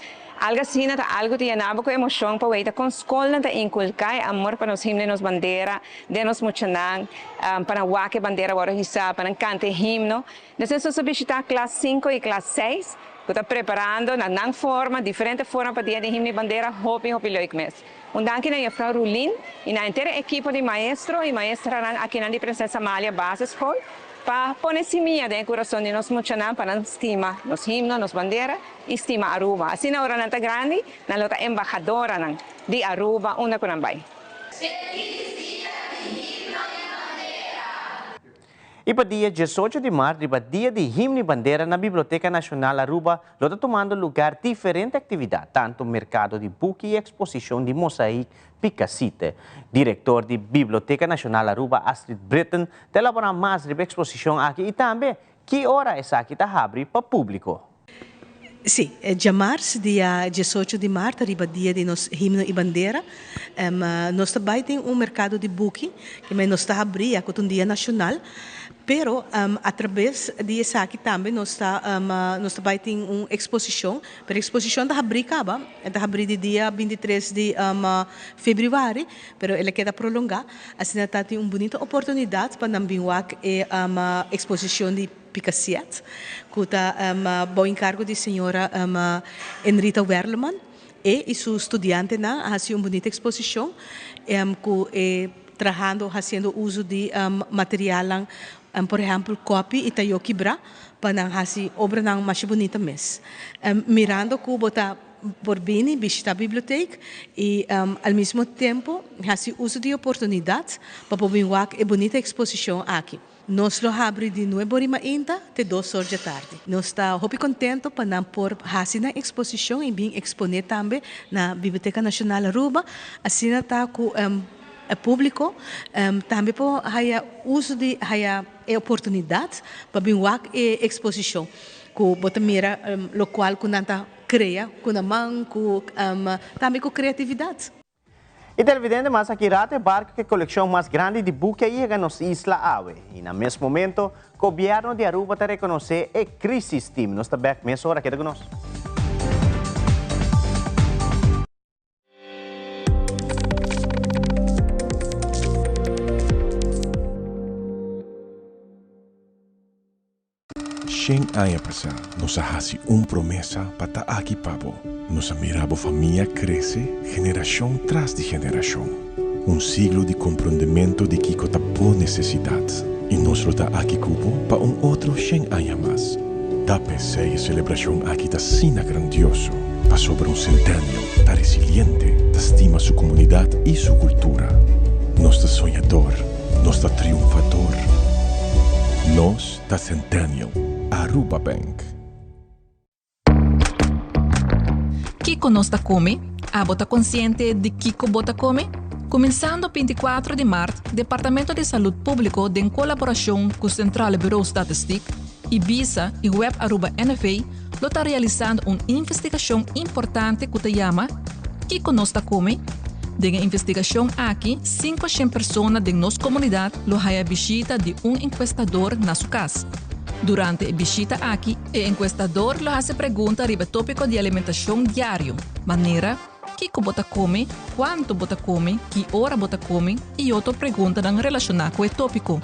Algu asina ta algu ta yena bo ku emoshon pa weita kon skolnan ta inkulká e amor pa nos himno i nos bandera den nos muchanan, pa nan wak e bandera wòrdu hisá, pa nan kanta e himno. Despues nos a bishitá klas sinku i klas seis ku ta preparando na nan forma, diferente forma pa Dia di Himno i Bandera, hopi hopi leuk mes. Un danki na Juffrouw Rulin i na henter e ekipo di maestro i maestranan akinan di Prinses Amalia Basisschool pa pone simia den e kurason di nos muchanan pa nan stima nos himno, nos bandera i stima Aruba. Asina ora nan ta grandi nan lo ta embahadoranan di Aruba unda ku nan bai. Feliz Dia di Himno i Bandera! I pa dia diesocho di mart riba Dia di Himno i Bandera na Biblioteca Nacional Aruba lo ta tumando lugar diferente actividad, tanto mercado di buki i exposicion di mosaik Picasite. Director di Biblioteca Nacional Aruba Astrid Britten ta elabora mas riba e exposicion aki i tambe ki ora esaki ta habri pa publico. Sí, djamars, dia diesocho di mart, riba dia di nos himno i bandera, nos ta bai den un merkado di buki, ke mei nos ta habrí ya ku ta un dia nashonal, pero atrabes di esaki tambe nos ta nos ta bai tin un eksposishon, pero e eksposishon ta habrí kaba, e ta habrí di dia bintitres di febrüari, pero el a keda prolongá, asina ta tin un bunita oportunidat pa nan bin wak e eksposishon di. Picasiet, ku ta bou enkargo di señora Enrita Werleman. E i su studiantenan a hasi un bunita eksposishon ku e trahando hasiendo uso di materialnan, por ehèmpel kòpi i tayó kibrá pa nan hasi obranan masha bunita mes. Mirando ku bo ta por bini bishitá bibliotek i al mismo tempu hasi uso di e oportunidat pa por bin wak e bunita eksposishon aki. Nos lo habri di nuebe ora mainta te dos or dje tardi. Nos ta hopi contento pa nan por haci nan exposicion y bin expone tambe na Biblioteca Nacional Aruba. Asina ta cu e publico tambe por haya uso di haya e oportunidad pa bin wak e exposicion cu bo ta mira locual cu nan ta crea cu nan man cu tambe cu creatividad. E televidente mas aki rato e barco cu e coleccion mas grandi di buki a yega nos isla awe. Y na mes momento, Gobierno di Aruba ta reconoce e Crisis Team. Nos ta bek mesora, keda cu nos. Shen aña pasá nos a hasi un promesa pa ta aki pa bo. Nos a mira bo famia krese generashon tras di generashon. Un siglo di komprondementu di kiko ta bo nesesidat. I nos lo ta aki ku bo pa un otro shen aña mas. Ta p'esei e selebrashon aki ta asina grandioso, pasobra un Centennial ta resiliente, ta stima su komunidat i su kultura. Nos ta soñador, nos ta triunfador. Nos ta Centennial, Aruba Bank. Kiko nos ta kome? Abo ta konsiente di kiko bo ta kome? Kuminsando 24 di mart, Departamento di Salud Públiko den kolaborashon ku Centrale Bureau Statistiek, Ibisa i Web Aruba NV lo ta realisando un investigashon importante ku ta yama Kiko nos ta kome? Den e investigashon aki, 500 persona den nos komunidat lo haya bishita di un enkuestador na su kas. Durante e bishita aki, e enkuestador lo hasi pregunta riba e tópiko di alimentashon diario, manera, Kiko bo ta kome, kuantu bo ta kome, ki ora bo ta kome i otro preguntanan relashoná ku e tópiko.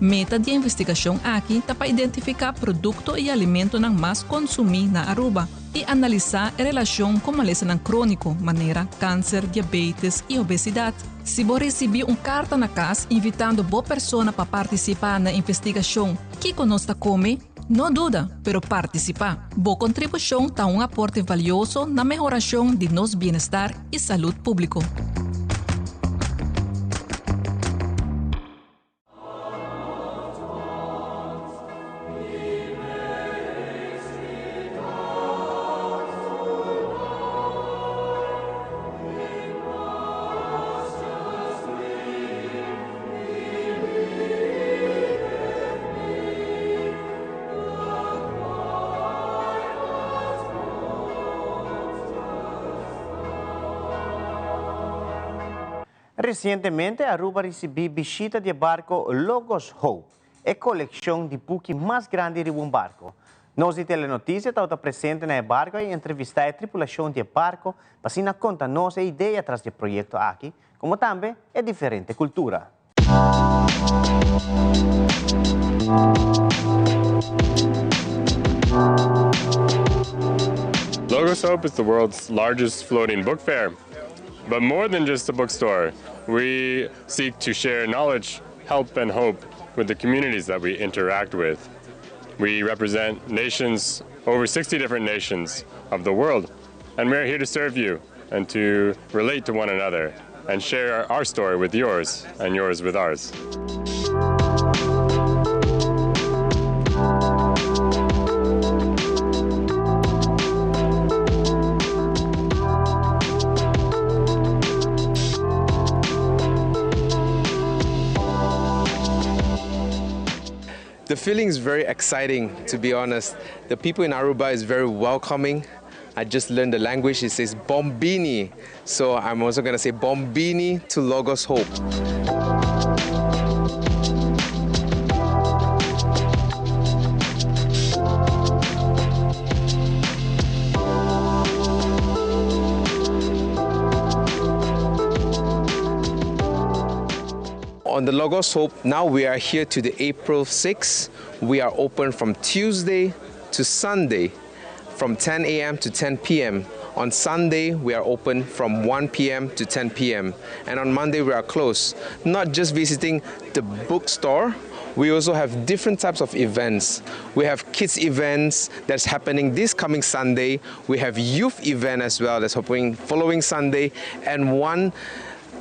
Meta di e investigashon aki ta pa identifiká produkto i alimentonan mas konsumí na Aruba i analisá e relashon ku malesanan króniko manera kanser, diabetes i obesidat. Si bo risibí un karta na kas invitando bo persona pa partisipá na e investigashon Kiko nos ta kome? No duda, pero partisipá! Bo kontribushon ta un aporte valioso na mehorashon di nos bienestar i salud públiko. Resientemente Aruba a ricibi bishita di e barco Logos Hope, e coleccion di buki mas grandi riba un barco. Nos di Telenoticias tabata presente na e barco y entrevista e tripulacion di e barco pa asina conta nos e idea tras di e proyecto aki, como tambe e diferente cultura. Logos Hope is the world's largest floating book fair. But more than just a bookstore, we seek to share knowledge, help, and hope with the communities that we interact with. We represent nations, over 60 different nations of the world, and we're here to serve you and to relate to one another and share our story with yours and yours with ours. The feeling is very exciting, to be honest. The people in Aruba is very welcoming. I just learned the language. It says Bombini. So I'm also going to say Bombini to Logos Hope. On the Logos Hope, now we are here to the April 6th. We are open from Tuesday to Sunday from 10 a.m. to 10 p.m. On Sunday, we are open from 1 p.m. to 10 p.m. And on Monday, we are closed. Not just visiting the bookstore, we also have different types of events. We have kids events that's happening this coming Sunday. We have youth event as well that's happening following Sunday. And one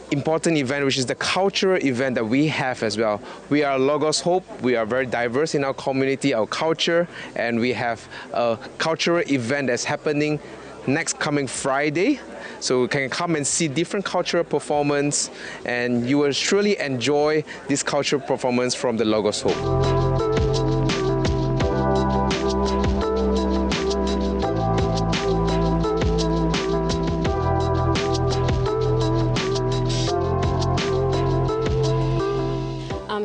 important event, which is the cultural event that we have as well. We are Logos Hope. We are very diverse in our community, our culture, and we have a cultural event that's happening next coming Friday. So you can come and see different cultural performance, and you will surely enjoy this cultural performance from the Logos Hope.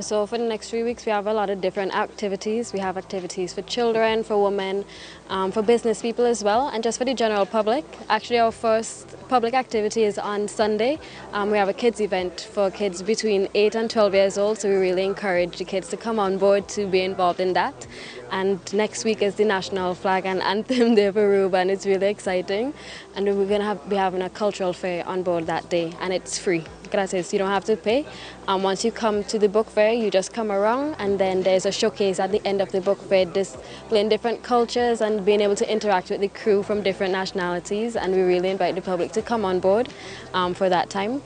so for the next three weeks, we have a lot of different activities. We have activities for children, for women, um, for business people as well, and just for the general public. Actually, our first public activity is on Sunday. Um, we have a kids event for kids between 8 and 12 years old, so we really encourage the kids to come on board to be involved in that. And next week is the National Flag and Anthem Day for Aruba, and it's really exciting. And we're going to have, be having a cultural fair on board that day, and it's free. Gratis, you don't have to pay. Um, once you come to the book fair, you just come around, and then there's a showcase at the end of the book fair displaying different cultures and being able to interact with the crew from different nationalities. And we really invite the public to come on board um, for that time.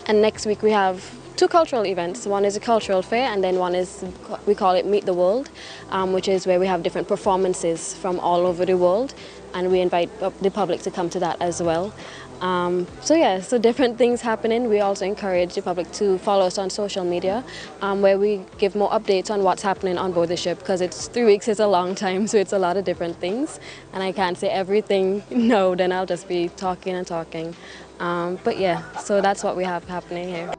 And next week we have two cultural events. One is a cultural fair and then one is, we call it Meet the World, um, which is where we have different performances from all over the world. And we invite the public to come to that as well. Um, so yeah, so different things happening. We also encourage the public to follow us on social media, um, where we give more updates on what's happening on board the ship because it's three weeks is a long time, so it's a lot of different things. And I can't say everything. No, then I'll just be talking and talking. Um, but yeah, so that's what we have happening here.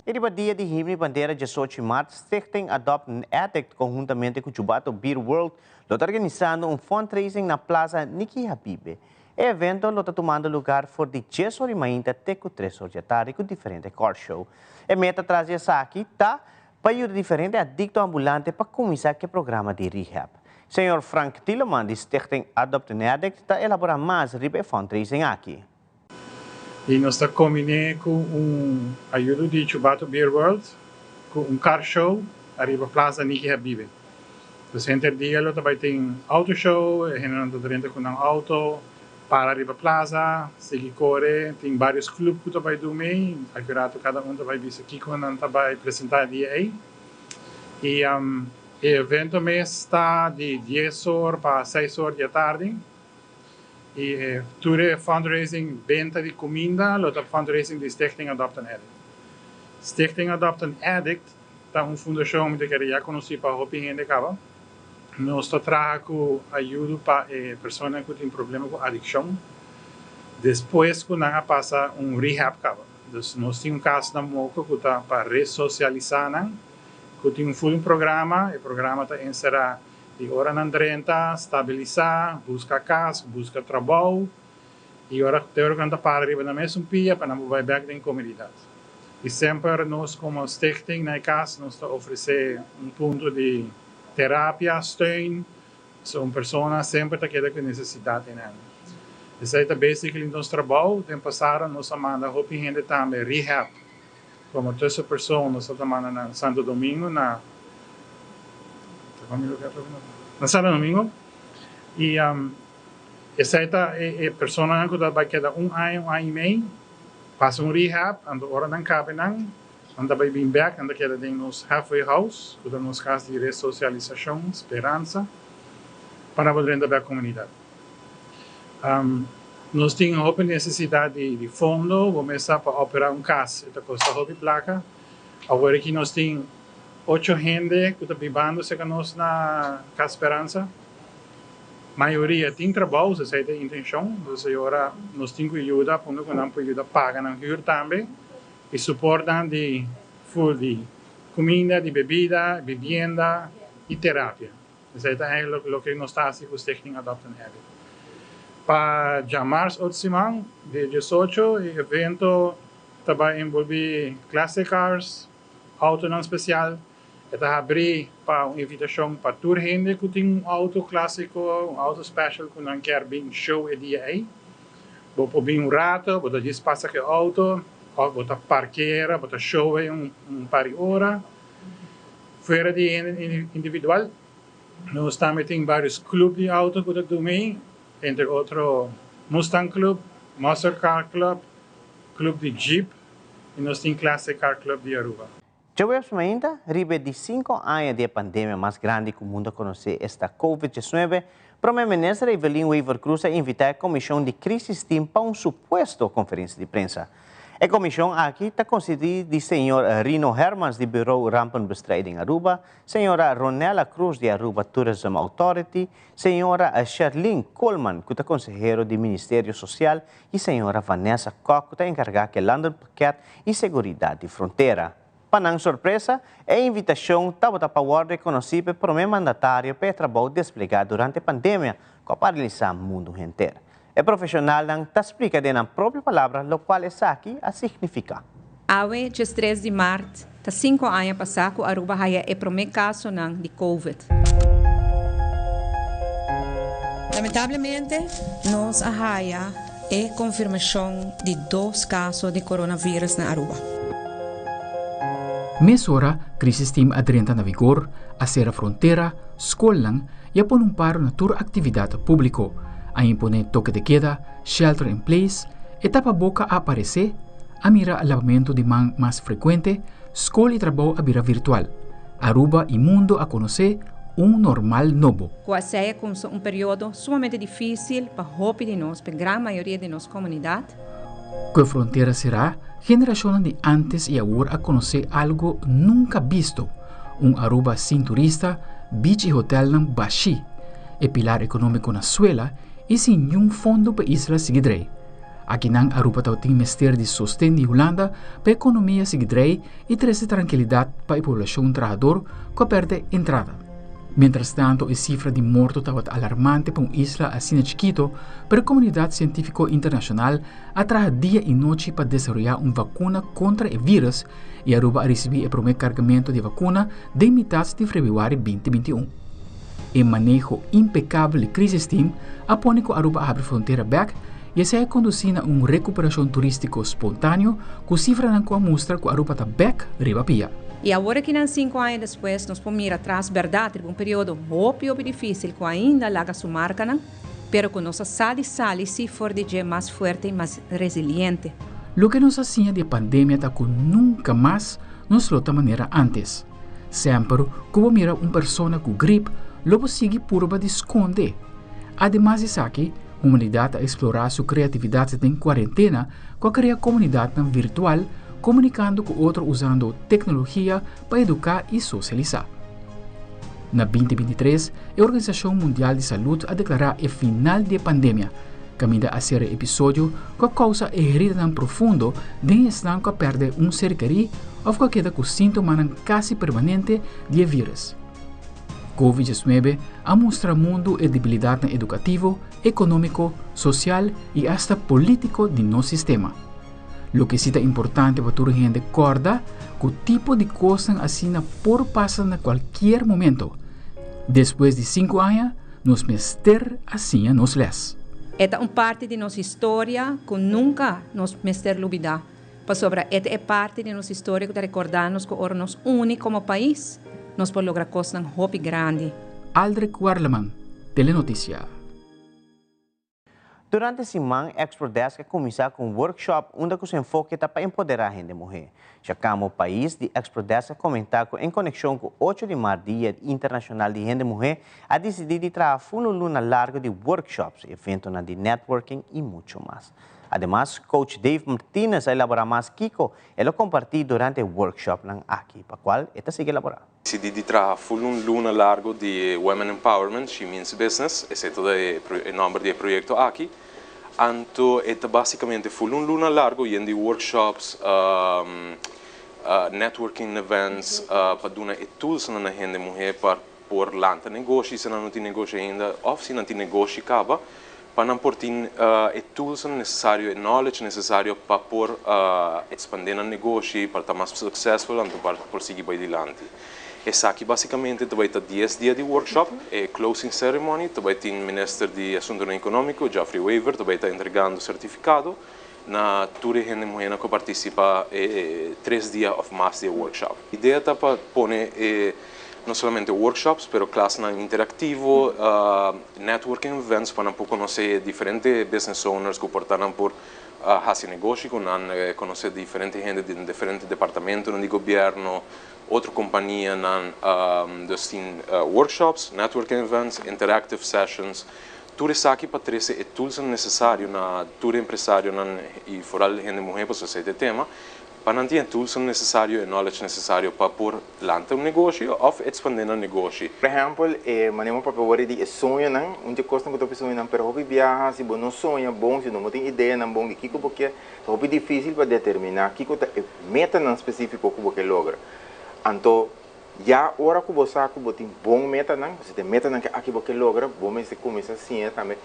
E riba dia di Himno y Bandera 18 maart, Stichting Adopt an Addict conhuntamente cu Chubato Beer World lo ta organisando un fundraising na Plaza Nicky Habibe. E evento lo ta tumando lugar for di 10 or di mainta te cu 3 or di atardi cu diferente car show. E meta tras di esaki ta pa yuda diferente adicto ambulante pa cuminsa cu e programa di rehab. Señor Frank Tieleman di Stichting Adopt an Addict ta elabora mas riba e fundraising aki. Y nos ta combine cu un ayudo di Chubato Beer World cu un car show ariba Plaza Nicky Habibe. Dus henter dia lo ta bay tin auto show, e hendenan ta drenta cu nan auto, para riba plaza, sigui core, tin varios club cu ta bay do mee, aki rato cada un ta bay bisa kico nan ta bay presenta e dia ey. Y e evento mes ta di dies or pa seis or di atardi. Y e tur e fundraising benta di cuminda lo ta fundraising di Stichting Adopt an Addict. Stichting Adopt an Addict ta un fundacion mi ta kere ya conoci pa hopi hende caba. Nos ta traha cu ayudo pa e personanan cu tin problema cu adiccion despues cu nan a pasa un rehab caba. Dus nos tin un cas na Moko cu ta pa resocialisa nan cu tin un full un programa. E programa ta encera Di ora nan drenta, stabilisá, buska kas, buska trabou i ora te ora ku nan ta para riba nan mesun pia pa nan por bai bèk den komunidat. I semper nos komo stichting na e kas nos ta ofresé un punto di terapia, steun, so un persona semper ta keda ku e nesesidat einan. Esei ta basically nos trabou. Den pasado nos a manda hopi hende tambe rehab. Komo tussenpersoon nos ta manda na Santo Domingo na na Santo Domingo y esey ta e personanan cu ta bay keda un aña un aña y mey pasa un rehab anto ora nan cabe nan nan ta bay bin bek nan ta keda den nos halfway house cu ta nos cas di resocialisacion Speransa pa nan por drenta bek comunidad. Nos tin hopi nesesidat di fondo, bo mes sa pa opera un kas e ta kosta hopi plaka. Awor aki nos tin ocho hende ku ta bibando serka nos na Kas Speransa. Mayoria tin trabou, esei ta e intenshon. Entonces e ora nos tin ku yuda pa unda ku nan por yuda paga nan hür tambe i suport nan di full di kuminda, di bebida, bibienda i terapia. Esei ta eigenlijk loke nos ta hasi ku Stichting Adopt an Addict. Pa djamars otro siman, dia diesocho, e evento ta bai enbolbí classic cars, autonan spesial. E ta habrí pa un invitashon pa tur hende ku tin un auto klásiko, un auto special ku nan kier bin show e dia ei. Bo por bin un rato, bo ta djis pasa ku e auto òf bo ta parkera, bo ta show ei un par di ora. Fuera di hende individual, nos tambe tin varios club di auto cu ta dumi, entre otro Mustang Club, Muscle Car Club, Club di Jeep y nos tin Classic Car Club di Aruba. Djaweps mainta, riba e di 5 aña di e pandemia mas grandi cu mundo a conoce, esta Covid-19, Prome Minister Evelyn Wever-Croes a invita e Comision di Crisis Team pa un supuesto conferencia di prensa. E comision aki ta consisti di señor Rino Hermans di Bureau Rampenbestrijding Aruba, señora Ronella Croes di Aruba Tourism Authority, señora Sherlyn Koolman cu ta consehero di Ministerio Social y señora Vanessa Kock cu ta encarga cu e Landenpakket y Seguridad di Frontera. Pa nan sorpresa, e invitacion tabata pa wordo reconoci p'e prome mandatario p'e trabou desplega durante pandemia cu a paralisa mundo henter. E profesionalnan ta splica den nan propio palabra locual esaki a significa. Awe, 13 di maart, ta 5 aña pasa cu Aruba a haya e prome casonan di COVID. Lamentablemente, nos a haya e confirmacion di dos caso di coronavirus na Aruba. Mesora, Crisis Team a drenta na vigor, a sera frontera, scolnan y a pone un paro na tur actividad publico, a impone toque de queda, shelter in place, e tapaboca a aparece, a mira labamento di man mas frecuente, scol y trabou a bira virtual. Aruba y mundo a conoce un normal nobo. Cu a cuminsa un periodo sumamente dificil pa hopi di nos, pa gran mayoria di nos comunidad. Cu frontera sera, generacion di antes y awor a conoce algo nunca visto. Un Aruba sin turista, beach y hotelnan bashi, e pilar economico na suela y sin ningun fondo pa e isla sigui drei. Akinan Aruba tin mester di sosten di Hulanda pa economia sigui drei y trece trankilidad pa e poblacion trahador cu a perde entrada. Mientras tanto, e cifra di morto tabata alarmante pa un isla asina chikito, pero e comunidad cientifico internacional a traha dia y nochi pa desaroya un vacuna contra e virus y Aruba a ricibi e prome cargamento di vacuna den mitar di februari 2021. E maneho impecabel di Crisis Team a pone cu Aruba a habri frontera bek y esey a conduci na un recuperacion turistico spontaneo cu cifranan cu a mustra cu Aruba ta bek riba pia. Y awor cu nan 5 aña despues nos por mira atras, berdad, un periodo hopi hopi dificil cu ainda a laga su marcanan, pero cu nos a sali sali si for di dje mas fuerte y mas resiliente. Loke nos a siña di e pandemia ta cu nunca mas nos lo ta manera antes. Semper, cu bo mira un persona cu griep, lo bo sigui purba di sconde. Ademas di esaki, humanidad a explora su creatividad den cuarentena cu a crea comunidad virtual, comunicando cu otro usando tecnologia pa educa y socialisa. Na 2023, e Organisacion Mundial di Salud a declara e final di e pandemia, caminda a sera episodio cu a causa herida profundo den esnan cu a perde un ser keri of cu a keda cu sintoma casi permanente di e virus. COVID-19 a mustra mundo e debilidad educativo, economico, social y hasta politico di nos sistema. Loke ta importante pa tur hende corda cu tipo di cos asina por pasa na cualkier momento. Despues di 5 aña, nos mester a siña nos les. E ta un parti di nos historia cu nunca nos mester lubida. Pasobra e ta parti di nos historia cu ta recorda nos cu ora nos uni como pais, nos por logra cosnan hopi grandi. Aldrich Warleman, Telenoticia. Durante siman, Export Desk a cuminsa cu un workshop unda su enfoke ta pa empodera hende muhe. Jacamo País di Export Desk a comenta cu en conexion cu 8 di maart, Dia Internacional di Hende Muhe, a dicidi di traha un luna largo di workshops, evento di networking y mucho mas. Ademas, coach Dave Martinez a elabora mas kico el a comparti durante e workshop aki, pa cual e ta sigui elabora. Dicidi di traha un luna largo di Women Empowerment, She Means Business, esey ta e nomber di e proyecto aki. Anto, e basicamente full un luna largo, di workshops, networking events, pa duna e tools na hende muhe pa por lanta negoshi, si no tin negoshi ainda, of si nan tin negoshi caba, pa nan por tin e tools necesario, e knowledge necesario pa por expandi nan negoshi, pa ta mas successful, anto pa por sigui bay dilanti. Esaki basicamente tambe ta 10 dia di workshop, e closing ceremony, tambe tin Minister di Asunto Economico, Geoffrey Wever, tambe ta entregando certificado na tur hende muhe cu participa 3 dia of mas di workshop. Idea ta pa pone No solamente workshops, pero klasnan interactivo, networking events pa nan por conoce diferente business owners cu por ta nan por haci negoshi cu nan, conoce diferente hende den diferente departamentonan di gobierno, otro companianan. Dus tin workshops, networking events, interactive sessions, tur esaki pa trece e toolsnan necesario na tur empresarionan y vooral hende muhe pasobra esey ta e tema, Pa nan tin e toolsnan necesario, e knowledge necesario pa por lanta un negoshi of expande nan negoshi. Por ehempel, e manera bo papia worde di e soñonan, un di e cosnan cu ta hopi soñonan, pero hopi biaha si bo no soña bon, si no bo tin ideanan bon di kico bo kier, ta hopi dificil pa determina kico ta e metanan specifico cu bo ke logra. Anto, ya ora cu bo sa cu bo tin bon metanan, si ta e metanan ke aki bo ke logra, bo mester cuminsa siña tambe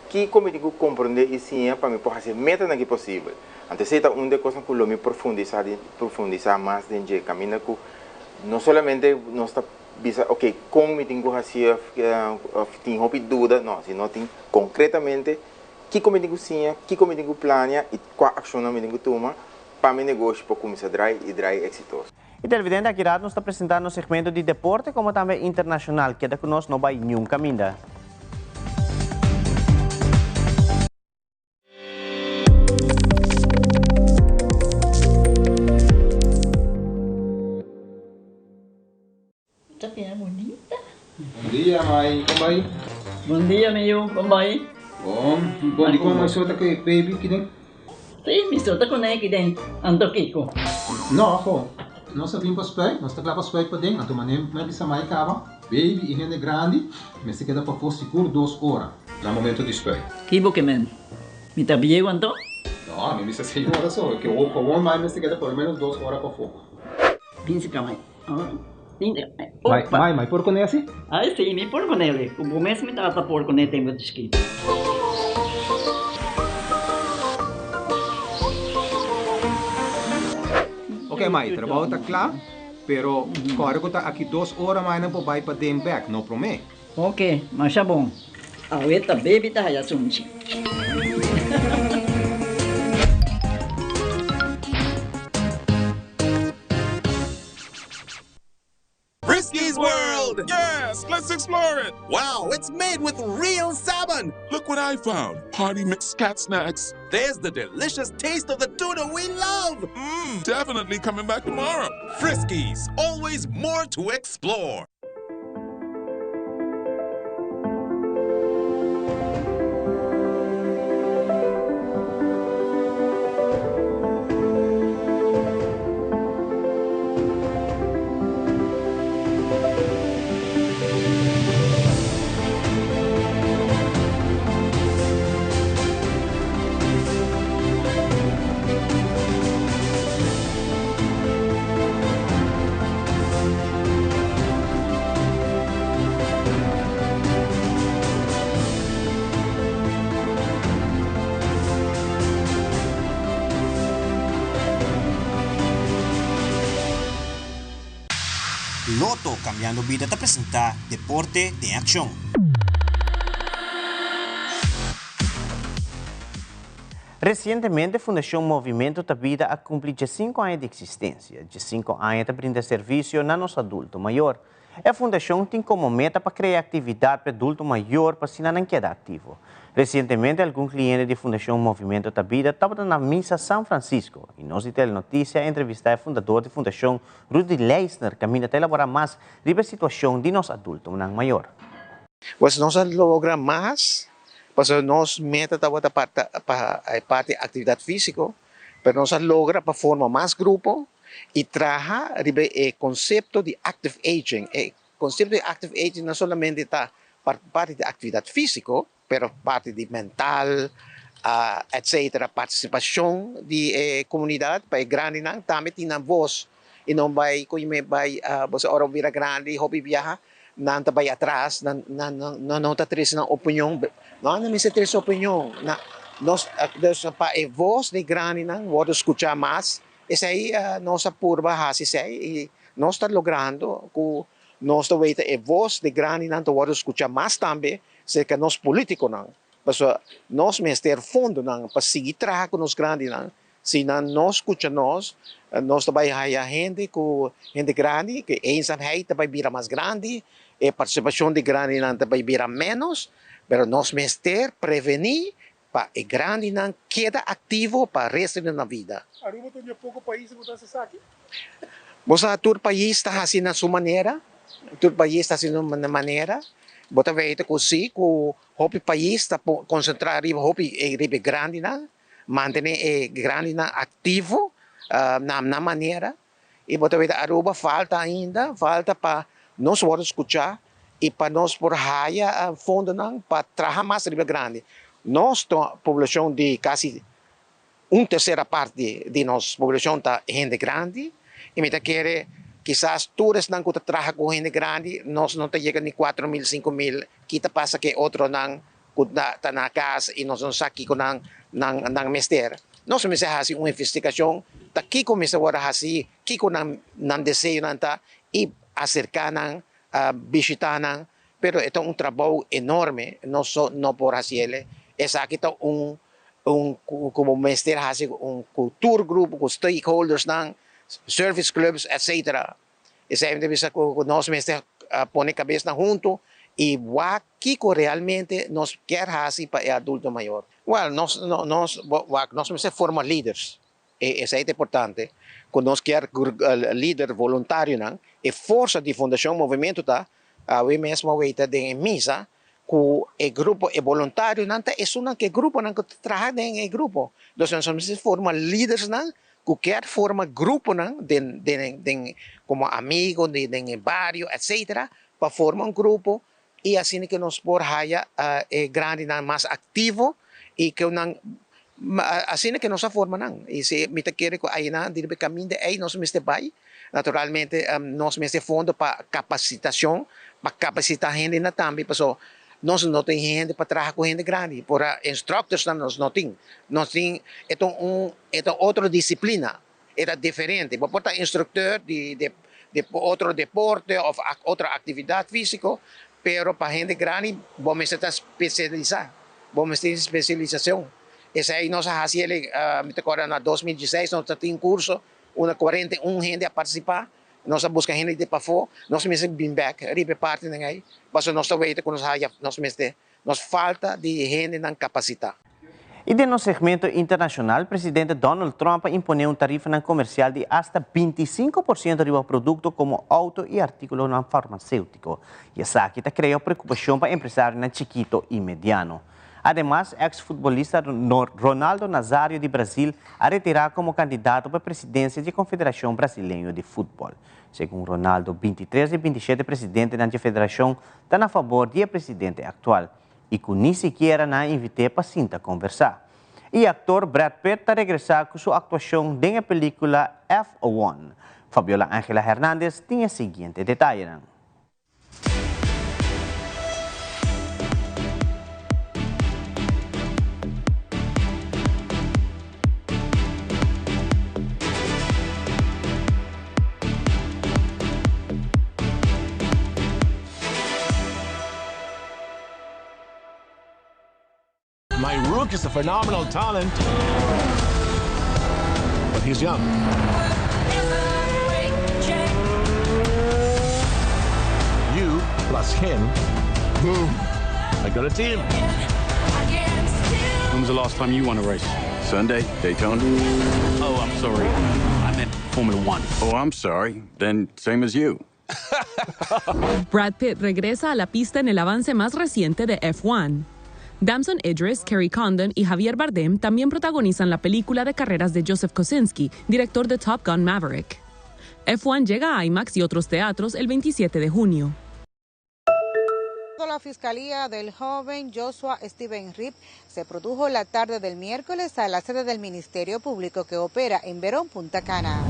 Kiko mi tin ku komprondé i siña pa mi por hasi e metanan aki posibel? Anto esei ta un di e kosnan ku lo mi profundisá den profundisá mas den dje, kaminda ku no solamente nos ta bisa oke kon mi tin ku hasi òf òf tin hopi duda, no, sino tin konkretamente kiko mi tin ku siña, kiko mi tin ku plania i kua akshonnan mi tin ku tuma pa mi negoshi por kuminsá drai i drai eksitoso. I televidente aki rato nos ta presenta nos segmento di deporte como tambe internacional. Keda cu nos, no bay niun caminda. Ta bira bunita. Bon dia mai, kon bai? Bon dia mi yu, kon bai? Bon, bon di kon mai sota ku e baby kiden? Si, mi sota kuné kiden, anto kiko? No, ho, nos a bin pa spuit, nos ta kla pa spuit paden, anto manera mi a bisa mai kaba, baby i hende grandi mester keda pafó sigur dos ora na momento di spuit. Ki bo ke men? Mi ta bieu anto? No, mi bisa señora so, ke gewoon mai mester keda por lo menos dos ora pafó. Bin si ka mai. Mai, mai, mai por kuné asi? Ai si, mi por kuné li. Ku bo mes mi tata por kuné tempu di chikitu. Ok mai, trabou ta kla, pero kòrda ku ta aki dos ora mai nan por bai paden bèk, no promé. Ok, masha bon. Awe ta baby ta haya sunchi. Friskies World! Yes, let's explore it! Wow, it's made with real salmon! Look what I found! Party mix cat snacks. There's the delicious taste of the tuna we love! Mmm, definitely coming back tomorrow. Friskies, always more to explore. Lotto Cambiando Bida ta presenta Deporte den Accion. Resientemente Fundashon Movimento ta Bida a kumpli diesinku aña di eksistensia. Diesinku aña ta brinda servisio na nos adulto mayor. E fundashon tin komo meta pa krea aktividat pa e adulto mayor pa asina nan keda aktivo. Resientemente algun kliente di Fundashon Movimento ta Bida tabata na Misa San Francisco i nos di Telenotisia a entrevistá e fundador di fundashon Rudy Leisner kaminda ta elaborá mas riba e situashon di nos adultonan mayor. Pues nos a logra mas Pasobra nos meta tabata pa e parti actividad fisico, pero nos a logra pa forma mas grupo y traha riba e concepto di active aging. E concepto di active aging no solamente ta parti di actividad fisico, pero parti di mental, etcetera, participacion di e comunidad pa e grandinan tambe tin nan voz y no bay cu bay boso ora bo bira grandi hopi biaha nan ta bay atras nan nan nan no ta trece nan opinion no nan mester trece opinion na nos dus pa e voz di grandinan wordo scucha mas esey nos a purba haci esey y nos ta logrando cu nos ta weta e voz di grandinan ta wordo scucha mas tambe cerca nos politiconan pasobra nos mester fondonan pa sigui traha cu nos grandinan. Si nan no skucha nos, nos ta bai haya hende ku hende grandi, ku eenzaamheid ta bai bira mas grandi, e partisipashon di grandinan ta bai bira ménos, pero nos mester prevení pa e grandinan keda aktivo pa resto di nan vida. Aruba ta un di e poko paisnan ku ta hasi esaki? Bo sa tur pais ta hasi na su manera, tur pais ta hasi na su manera. Bo ta weten ku si ku hopi pais ta konsentrá riba hopi riba e grandinan, mantené e grandinan aktivo na nan manera. I bo ta weten Aruba falta ainda, falta pa nos wòrdu skuchá i pa nos por haya fondonan pa traha mas riba grandi. Nos ta poblashon di kasi Un tercera parti di nos poblacion ta hende grandi y mi ta kere kisas tur esnan cu ta traha cu hende grandi nos no ta yega ni 4000, 5000, ki ta pasa cu e otronan cu ta na cas y nos no sa kico nan nan mester. Nos mester haci un investigacion ta kico mester worde haci, kico nan nan deseonan ta y acerca nan, bishita nan, pero e ta un trabou enorme, nos no por haciele, esaki ta un un ku bo mester hasi un ku tur grupo ku stakeholdersnan, service clubs etc. Esei mi ta bisa ku nos mester pone kabesnan huntu i wak kiko realmente nos kier hasi pa e adulto mayor. Wèl nos nos wak nos mester forma liders esei ta importante ku nos kier lider voluntarionan e forsa di Fundashon Movimiento ta awe mes bo weta den e misa ku e grupo e boluntarionan ta esunnan ku e gruponan ku ta traha den e grupo. Entonces nos mester forma lidersnan ku kier forma gruponan den den den komo amigo di den e bario etcetera pa forma un grupo i asina ku nos por haya e grandinan mas aktivo i ku nan asina ku nos a forma nan i si mi ta kere ku ayina di riba e kaminda ei nos mester bai. Naturalmente nos mester fondo pa kapasitashon, pa kapasitá hendenan tambe, pasobra nos no tin hende pa traha ku hende grandi, por a instructorsnan nos no tin. Nos tin, e ta un e ta otro disiplina, e ta diferente. Bo por ta instructor di di di otro deporte òf otro aktividat físiko, pero pa hende grandi bo mester ta spesialisá, bo mester tin spesialisashon. Esei nos a hasi el, mi ta kòrda na 2016 nos ta tin kurso Una 41 hende a partisipá. Nos a buska hende di pafó. Nos mester bin bèk riba e partinan ei, pasobra nos ta weta ku nos haya, nos mester, nos falta di hendenan kapasitá. I den nos segmento internashonal, presidente Donald Trump a imponé un tarifanan komersial di asta 25% riba produkto komo outo i artíkulonan farmaséutiko. I esaki ta krea preokupashon pa empresarionan chikito i mediano. Ademas, eks futbolista Ronaldo Nazario di Brasil a retirá komo kandidato pa presidensia dje Konfederashon Brasileño di Futbòl. Segun Ronaldo, 23 di 27 presidentenan dje federashon ta na fabor di e presidente aktual i ku ni sikiera nan a invit'é pa sinta konversá. I aktor Brad Pitt ta regresá ku su aktuashon den e pelíkula F1. Fabiola Angela Hernandez tin e siguiente detayenan. My rook is a phenomenal talent, but he's young. You plus him, boom, I got a team. When was the last time you won a race? Sunday, Daytona. Oh, I'm sorry. I meant Formula One. Oh, I'm sorry. Then same as you. Brad Pitt regresa a la pista en el avance más reciente de F1. Damson Idris, Kerry Condon y Javier Bardem también protagonizan la película de carreras de Joseph Kosinski, director de Top Gun Maverick. F1 llega a IMAX y otros teatros el 27 de junio. La fiscalía del joven Joshua Steven Rip se produjo la tarde del miércoles a la sede del Ministerio Público que opera en Verón, Punta Cana.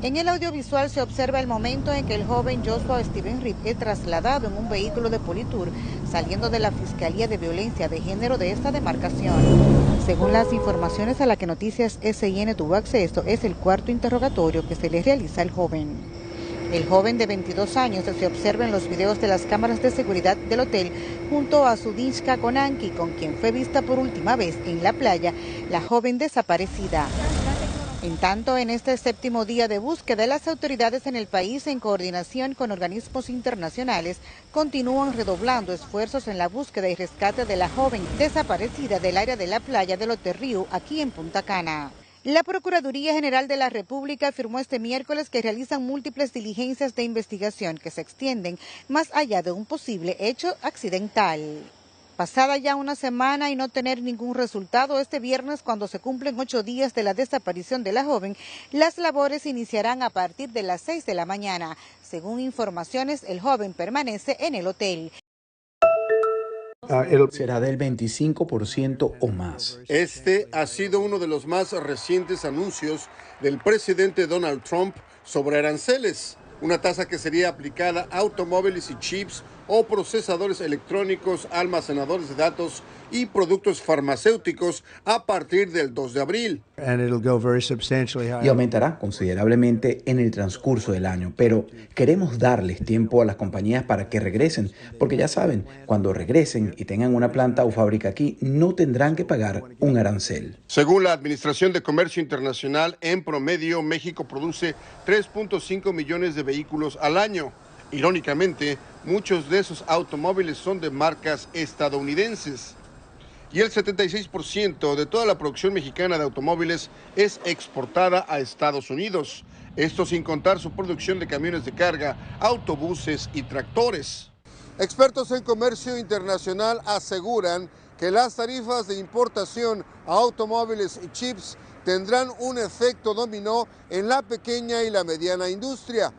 En el audiovisual se observa el momento en que el joven Joshua Steven Rip es trasladado en un vehículo de Politur saliendo de la Fiscalía de Violencia de Género de esta demarcación. Según las informaciones a las que Noticias SIN tuvo acceso, es el cuarto interrogatorio que se le realiza al joven. El joven de 22 años se observa en los videos de las cámaras de seguridad del hotel junto a Sudinska Konanki, con quien fue vista por última vez en la playa, la joven desaparecida. En tanto, en este séptimo día de búsqueda, las autoridades en el país, en coordinación con organismos internacionales, continúan redoblando esfuerzos en la búsqueda y rescate de la joven desaparecida del área de la playa de Loterriu, aquí en Punta Cana. La Procuraduría General de la República afirmó este miércoles que realizan múltiples diligencias de investigación que se extienden más allá de un posible hecho accidental. Pasada ya una semana y no tener ningún resultado, este viernes, cuando se cumplen 8 días de la desaparición de la joven, las labores iniciarán a partir de las 6 de la mañana. Según informaciones, el joven permanece en el hotel. Será del 25% o más. Este ha sido uno de los más recientes anuncios del presidente Donald Trump sobre aranceles, una tasa que sería aplicada a automóviles y chips o procesadores electrónicos, almacenadores de datos y productos farmacéuticos a partir del 2 de abril. Y aumentará considerablemente en el transcurso del año, pero queremos darles tiempo a las compañías para que regresen, porque ya saben, cuando regresen y tengan una planta o fábrica aquí, no tendrán que pagar un arancel. Según la Administración de Comercio Internacional, en promedio, México produce 3.5 millones de vehículos al año. Irónicamente, muchos de esos automóviles son de marcas estadounidenses. Y el 76% de toda la producción mexicana de automóviles es exportada a Estados Unidos. Esto sin contar su producción de camiones de carga, autobuses y tractores. Expertos en comercio internacional aseguran que las tarifas de importación a automóviles y chips tendrán un efecto dominó en la pequeña y la mediana industria,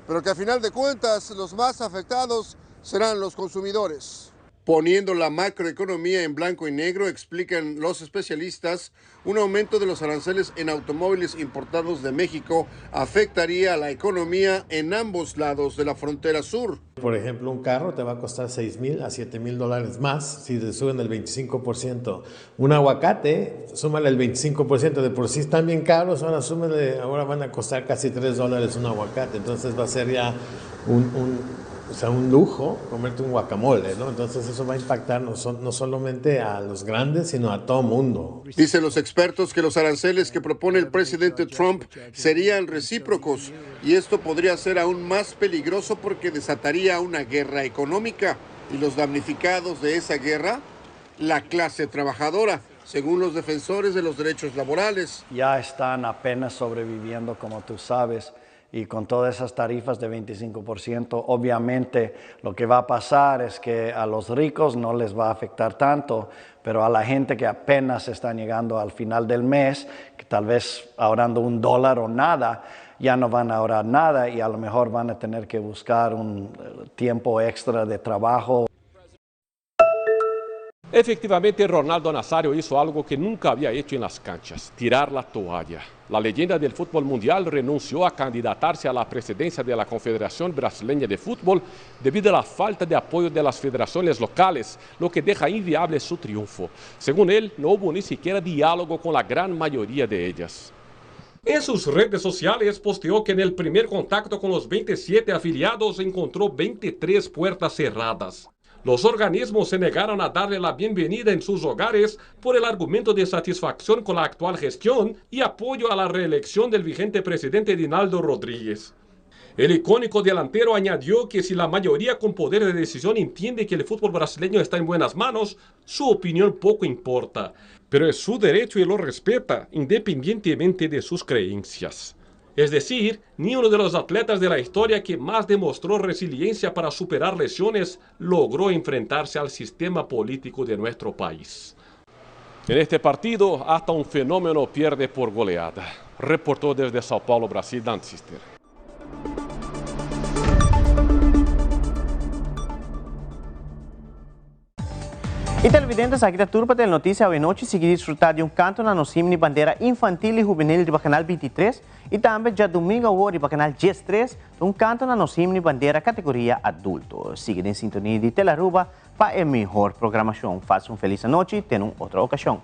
pero que a final de cuentas los más afectados serán los consumidores. Poniendo la macroeconomía en blanco y negro, explican los especialistas, un aumento de los aranceles en automóviles importados de México afectaría a la economía en ambos lados de la frontera sur. Por ejemplo, un carro te va a costar $6,000 a $7,000 más si te suben el 25%. Un aguacate, súmale el 25%, de por sí están bien caros, ahora súmale, ahora van a costar casi $3 un aguacate, entonces va a ser ya un lujo comerte un guacamole, ¿no? Entonces eso va a impactar no solamente a los grandes, sino a todo mundo. Dicen los expertos que los aranceles que propone el presidente Trump serían recíprocos y esto podría ser aún más peligroso porque desataría una guerra económica. Y los damnificados de esa guerra, la clase trabajadora, según los defensores de los derechos laborales. Ya están apenas sobreviviendo, como tú sabes, y con todas esas tarifas de 25%, obviamente lo que va a pasar es que a los ricos no les va a afectar tanto, pero a la gente que apenas están llegando al final del mes, que tal vez ahorrando $1 o nada, ya no van a ahorrar nada y a lo mejor van a tener que buscar un tiempo extra de trabajo. Efectivamente, Ronaldo Nazario hizo algo que nunca había hecho en las canchas, tirar la toalla. La leyenda del fútbol mundial renunció a candidatarse a la presidencia de la Confederación Brasileña de Fútbol debido a la falta de apoyo de las federaciones locales, lo que deja inviable su triunfo. Según él, no hubo ni siquiera diálogo con la gran mayoría de ellas. En sus redes sociales posteó que en el primer contacto con los 27 afiliados encontró 23 puertas cerradas. Los organismos se negaron a darle la bienvenida en sus hogares por el argumento de satisfacción con la actual gestión y apoyo a la reelección del vigente presidente Edinaldo Rodríguez. El icónico delantero añadió que si la mayoría con poder de decisión entiende que el fútbol brasileño está en buenas manos, su opinión poco importa, pero es su derecho y lo respeta, independientemente de sus creencias. Es decir, ni uno de los atletas de la historia que más demostró resiliencia para superar lesiones logró enfrentarse al sistema político de nuestro país. En este partido, hasta un fenómeno pierde por goleada. Reportó desde Sao Paulo, Brasil, Dan Sister. Y televidentes, aki ta tur pa Telenoticia awe nochi. Sigui disfruta di un canto na nos himno y bandera infantil y juvenil riba Canal 23 y tambe diadomingo awor riba Canal 13 un canto na nos himno y bandera categoria adulto. Sigui den sintonia di Telearuba pa e mihor programacion. Pasa un feliz anochi, te un otro ocasion.